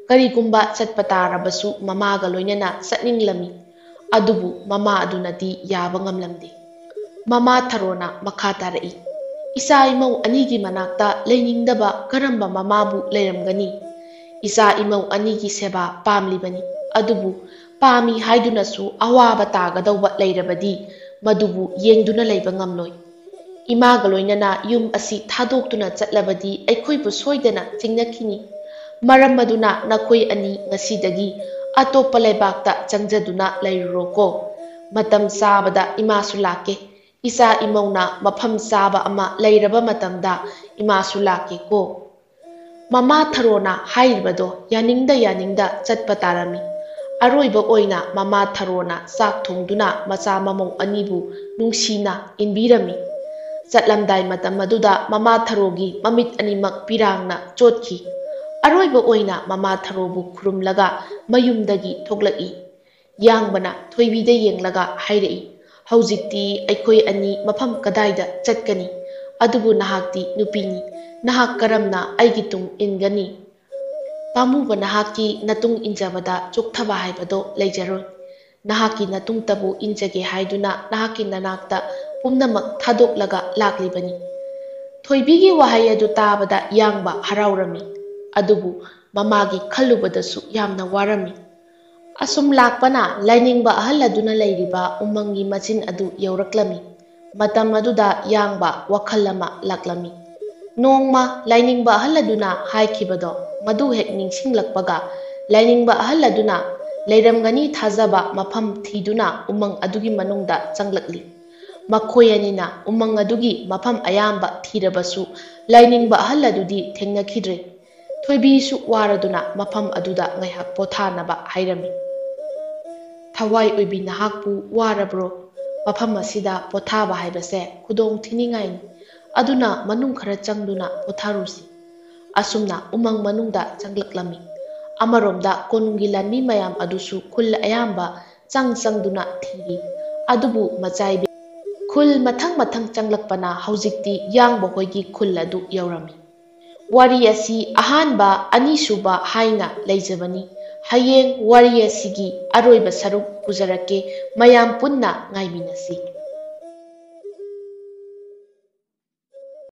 ꯀꯔꯤꯒꯨꯝꯕ ꯆꯠꯄ ꯇꯥꯔꯕꯁꯨ ꯃꯃꯥꯒ ꯂꯣꯏꯅꯅ ꯆꯠꯅꯤꯡꯂꯝꯃꯤ꯫ ꯑꯗꯨꯕꯨ ꯃꯃꯥ ꯑꯗꯨꯅꯗꯤ ꯌꯥꯕ ꯉꯝꯂꯝꯗꯦ꯫ ꯃꯃꯥ ꯊꯔꯣꯅ ꯃꯈꯥ ꯇꯥꯔꯛꯏ, "ꯏꯆꯥ ꯏꯃꯧ ꯑꯅꯤꯒꯤ ꯃꯅꯥꯛꯇ ꯂꯩꯅꯤꯡꯗꯕ ꯀꯔꯝꯕ ꯃꯃꯥꯕꯨ ꯂꯩꯔꯝꯒꯅꯤ? ꯏꯆꯥ ꯏꯃꯧ ꯑꯅꯤꯒꯤ ꯁꯦꯕꯥ ꯄꯥꯝꯂꯤꯕꯅꯤ꯫ ꯑꯗꯨꯕꯨ ꯄꯥꯝꯃꯤ ꯍꯥꯏꯗꯨꯅꯁꯨ ꯑꯋꯥꯕ ꯇꯥꯒꯗꯧꯕ ꯂꯩꯔꯕꯗꯤ ꯃꯗꯨꯕꯨ ꯌꯦꯡꯗꯨꯅ ꯂꯩꯕ ꯉꯝꯂꯣꯏ꯫ ꯏꯃꯥꯒ ꯂꯣꯏꯅꯅ ꯌꯨꯝ ꯑꯁꯤ ꯊꯥꯗꯣꯛꯇꯨꯅ ꯆꯠꯂꯕꯗꯤ ꯑꯩꯈꯣꯏꯕꯨ ꯁꯣꯏꯗꯅ ꯆꯤꯡꯅꯈꯤꯅꯤ꯫ ꯃꯔꯝ ꯑꯗꯨꯅ ꯅꯈꯣꯏ ꯑꯅꯤ ꯉꯁꯤꯗꯒꯤ ꯑꯇꯣꯞꯄ ꯂꯩꯕꯥꯛꯇ ꯆꯪꯖꯗꯨꯅ ꯂꯩꯔꯨꯔꯣꯀꯣ꯫ ꯃꯇꯝ ꯆꯥꯕꯗ ꯏꯃꯥꯁꯨ ꯂꯥꯛꯀꯦ꯫ ꯏꯆꯥ ꯏꯃꯧꯅ ꯃꯐꯝ ꯆꯥꯕ ꯑꯃ ꯂꯩꯔꯕ ꯃꯇꯝꯗ ꯏꯃꯥꯁꯨ ꯂꯥꯛꯀꯦꯀꯣ꯫ ꯃꯃꯥ ꯊꯔꯣꯅ ꯍꯥꯏꯔꯤꯕꯗꯣ ꯌꯥꯅꯤꯡꯗ ꯌꯥꯅꯤꯡꯗ ꯆꯠꯄ ꯇꯥꯔꯝꯃꯤ꯫ ꯑꯔꯣꯏꯕ ꯑꯣꯏꯅ ꯃꯃꯥ ꯊꯔꯣꯅ ꯆꯥꯛ ꯊꯣꯡꯗꯨꯅ ꯃꯆꯥ ꯃꯃꯧ ꯑꯅꯤꯕꯨ ꯅꯨꯡꯁꯤꯅ ꯏꯟꯕꯤꯔꯝꯃꯤ꯫ ꯆꯠꯂꯝꯗꯥꯏ ꯃꯇꯝ ꯑꯗꯨꯗ ꯃꯃꯥ ꯊꯔꯣꯒꯤ ꯃꯃꯤꯠ ꯑꯅꯤꯃꯛ ꯄꯤꯔꯥꯡꯅ ꯆꯣꯠꯈꯤ꯫ ꯑꯔꯣꯏꯕ ꯑꯣꯏꯅ ꯃꯃꯥ ꯊꯔꯣꯕꯨ ꯈꯨꯔꯨꯝꯂꯒ ꯃꯌꯨꯝꯗꯒꯤ ꯊꯣꯛꯂꯛꯏ꯫ ꯌꯥꯡꯕꯅ ꯊꯣꯏꯕꯤꯗ ꯌꯦꯡꯂꯒ ꯍꯥꯏꯔꯛꯏ, "ꯍꯧꯖꯤꯛꯇꯤ ꯑꯩꯈꯣꯏ ꯑꯅꯤ ꯃꯐꯝ ꯀꯗꯥꯏꯗ ꯆꯠꯀꯅꯤ? ꯑꯗꯨꯕꯨ ꯅꯍꯥꯛꯇꯤ ꯅꯨꯄꯤꯅꯤ, ꯅꯍꯥꯛ ꯀꯔꯝꯅ ꯑꯩꯒꯤ ꯇꯨꯡ ꯏꯟꯒꯅꯤ? ꯄꯥꯝꯃꯨꯕ ꯅꯍꯥꯛꯀꯤ ꯅꯇꯨꯡ ꯏꯟꯖꯕꯗ ꯆꯣꯛꯊꯕ ꯍꯥꯏꯕꯗꯣ ꯂꯩꯖꯔꯣꯏ꯫ ꯅꯍꯥꯛꯀꯤ ꯅꯇꯨꯡꯇꯕꯨ ꯏꯟꯖꯒꯦ ꯍꯥꯏꯗꯨꯅ ꯅꯍꯥꯛꯀꯤ ꯅꯅꯥꯛꯇ ꯄꯨꯝꯅꯃꯛ ꯊꯥꯗꯣꯛꯂꯒ ꯂꯥꯛꯂꯤꯕꯅꯤ꯫" ꯊꯣꯏꯕꯤꯒꯤ ꯋꯥꯍꯩ ꯑꯗꯨ ꯇꯥꯕꯗ ꯌꯥꯡꯕ ꯍꯔꯥꯎꯔꯝꯃꯤ, ꯑꯗꯨꯕꯨ ꯃꯃꯥꯒꯤ ꯈꯜꯂꯨꯕꯗꯁꯨ ꯌꯥꯝꯅ ꯋꯥꯔꯝꯃꯤ꯫ ꯑꯁꯨꯝ ꯂꯥꯛꯄꯅ ꯂꯥꯏꯅꯤꯡꯕ ꯑꯍꯜ ꯑꯗꯨꯅ ꯂꯩꯔꯤꯕ ꯎꯃꯪꯒꯤ ꯃꯆꯤꯟ ꯑꯗꯨ ꯌꯧꯔꯛꯂꯝꯃꯤ꯫ ꯃꯇꯝ ꯑꯗꯨꯗ ꯌꯥꯡꯕ ꯋꯥꯈꯜ ꯑꯃ ꯂꯥꯛꯂꯝꯃꯤ꯫ ꯅꯣꯡꯃ ꯂꯥꯏꯅꯤꯡꯕ ꯑꯍꯜ ꯑꯗꯨꯅ ꯍꯥꯏꯈꯤꯕꯗꯣ ꯃꯗꯨ ꯍꯦꯛ ꯅꯤꯡꯁꯤꯡꯂꯛꯄꯒ, ꯂꯥꯏꯅꯤꯡꯕ ꯑꯍꯜ ꯑꯗꯨꯅ ꯂꯩꯔꯝꯒꯅꯤ ꯊꯥꯖꯕ ꯃꯐꯝ ꯊꯤꯗꯨꯅ ꯎꯃꯪ ꯑꯗꯨꯒꯤ ꯃꯅꯨꯡꯗ ꯆꯪꯂꯛꯂꯤ꯫ ꯃꯈꯣꯏ ꯑꯅꯤꯅ ꯎꯃꯪ ꯑꯗꯨꯒꯤ ꯃꯐꯝ ꯑꯌꯥꯝꯕ ꯊꯤꯔꯕꯁꯨ ꯂꯥꯏꯅꯤꯡꯕ ꯑꯍꯜ ꯑꯗꯨꯗꯤ ꯊꯦꯡꯅꯈꯤꯗ꯭ꯔꯦ꯫ ꯊꯣꯏꯕꯤꯁꯨ ꯋꯥꯔꯗꯨꯅ ꯃꯐꯝ ꯑꯗꯨꯗ ꯉꯥꯏꯍꯥꯛ ꯄꯣꯊꯥꯅꯕ ꯍꯥꯏꯔꯝꯃꯤ꯫ "ꯊꯋꯥꯏ ꯑꯣꯏꯕꯤ ꯅꯍꯥꯛꯄꯨ ꯋꯥꯔꯕ꯭ꯔꯣ? ꯃꯐꯝ ꯑꯁꯤꯗ ꯄꯣꯊꯥꯕ ꯍꯥꯏꯕꯁꯦ ꯈꯨꯗꯣꯡ ꯊꯤꯅꯤꯡꯉꯥꯏꯅꯤ꯫ ꯑꯗꯨꯅ ꯃꯅꯨꯡ ꯈꯔ ꯆꯪꯗꯨꯅ ꯄꯣꯊꯥꯔꯨꯁꯤ꯫" ꯑꯁꯨꯝꯅ ꯎꯃꯪ ꯃꯅꯨꯡꯗ ꯆꯪꯂꯛꯂꯝꯃꯤ꯫ ꯑꯃꯔꯣꯝꯗ ꯀꯣꯅꯨꯡꯒꯤ ꯂꯥꯟꯃꯤ ꯃꯌꯥꯝ ꯑꯗꯨꯁꯨ ꯈꯨꯜ ꯑꯌꯥꯝꯕ ꯆꯪ ꯆꯪꯗꯨꯅ ꯊꯤꯔꯤ꯫ ꯑꯗꯨꯕꯨ ꯃꯆꯥꯏꯕꯤ ꯈꯨꯜ ꯃꯊꯪ ꯃꯊꯪ ꯆꯪꯂꯛꯄꯅ ꯍꯧꯖꯤꯛꯇꯤ ꯌꯥꯡꯕ ꯍꯣꯏꯒꯤ ꯈꯨꯜ ꯑꯗꯨ ꯌꯧꯔꯝꯃꯤ꯫ ꯋꯥꯔꯤ ꯑꯁꯤ ꯑꯍꯥꯟꯕ, ꯑꯅꯤꯁꯨꯕ ꯍꯥꯏꯅ ꯂꯩꯖꯕꯅꯤ꯫ ꯍꯌꯦꯡ ꯋꯥꯔꯤ ꯑꯁꯤꯒꯤ ꯑꯔꯣꯏꯕ ꯁꯔꯨꯛ ꯄꯨꯖꯔꯛꯀꯦ꯫ ꯃꯌꯥꯝ ꯄꯨꯟꯅ ꯉꯥꯏꯃꯤꯟꯅꯁꯤ꯫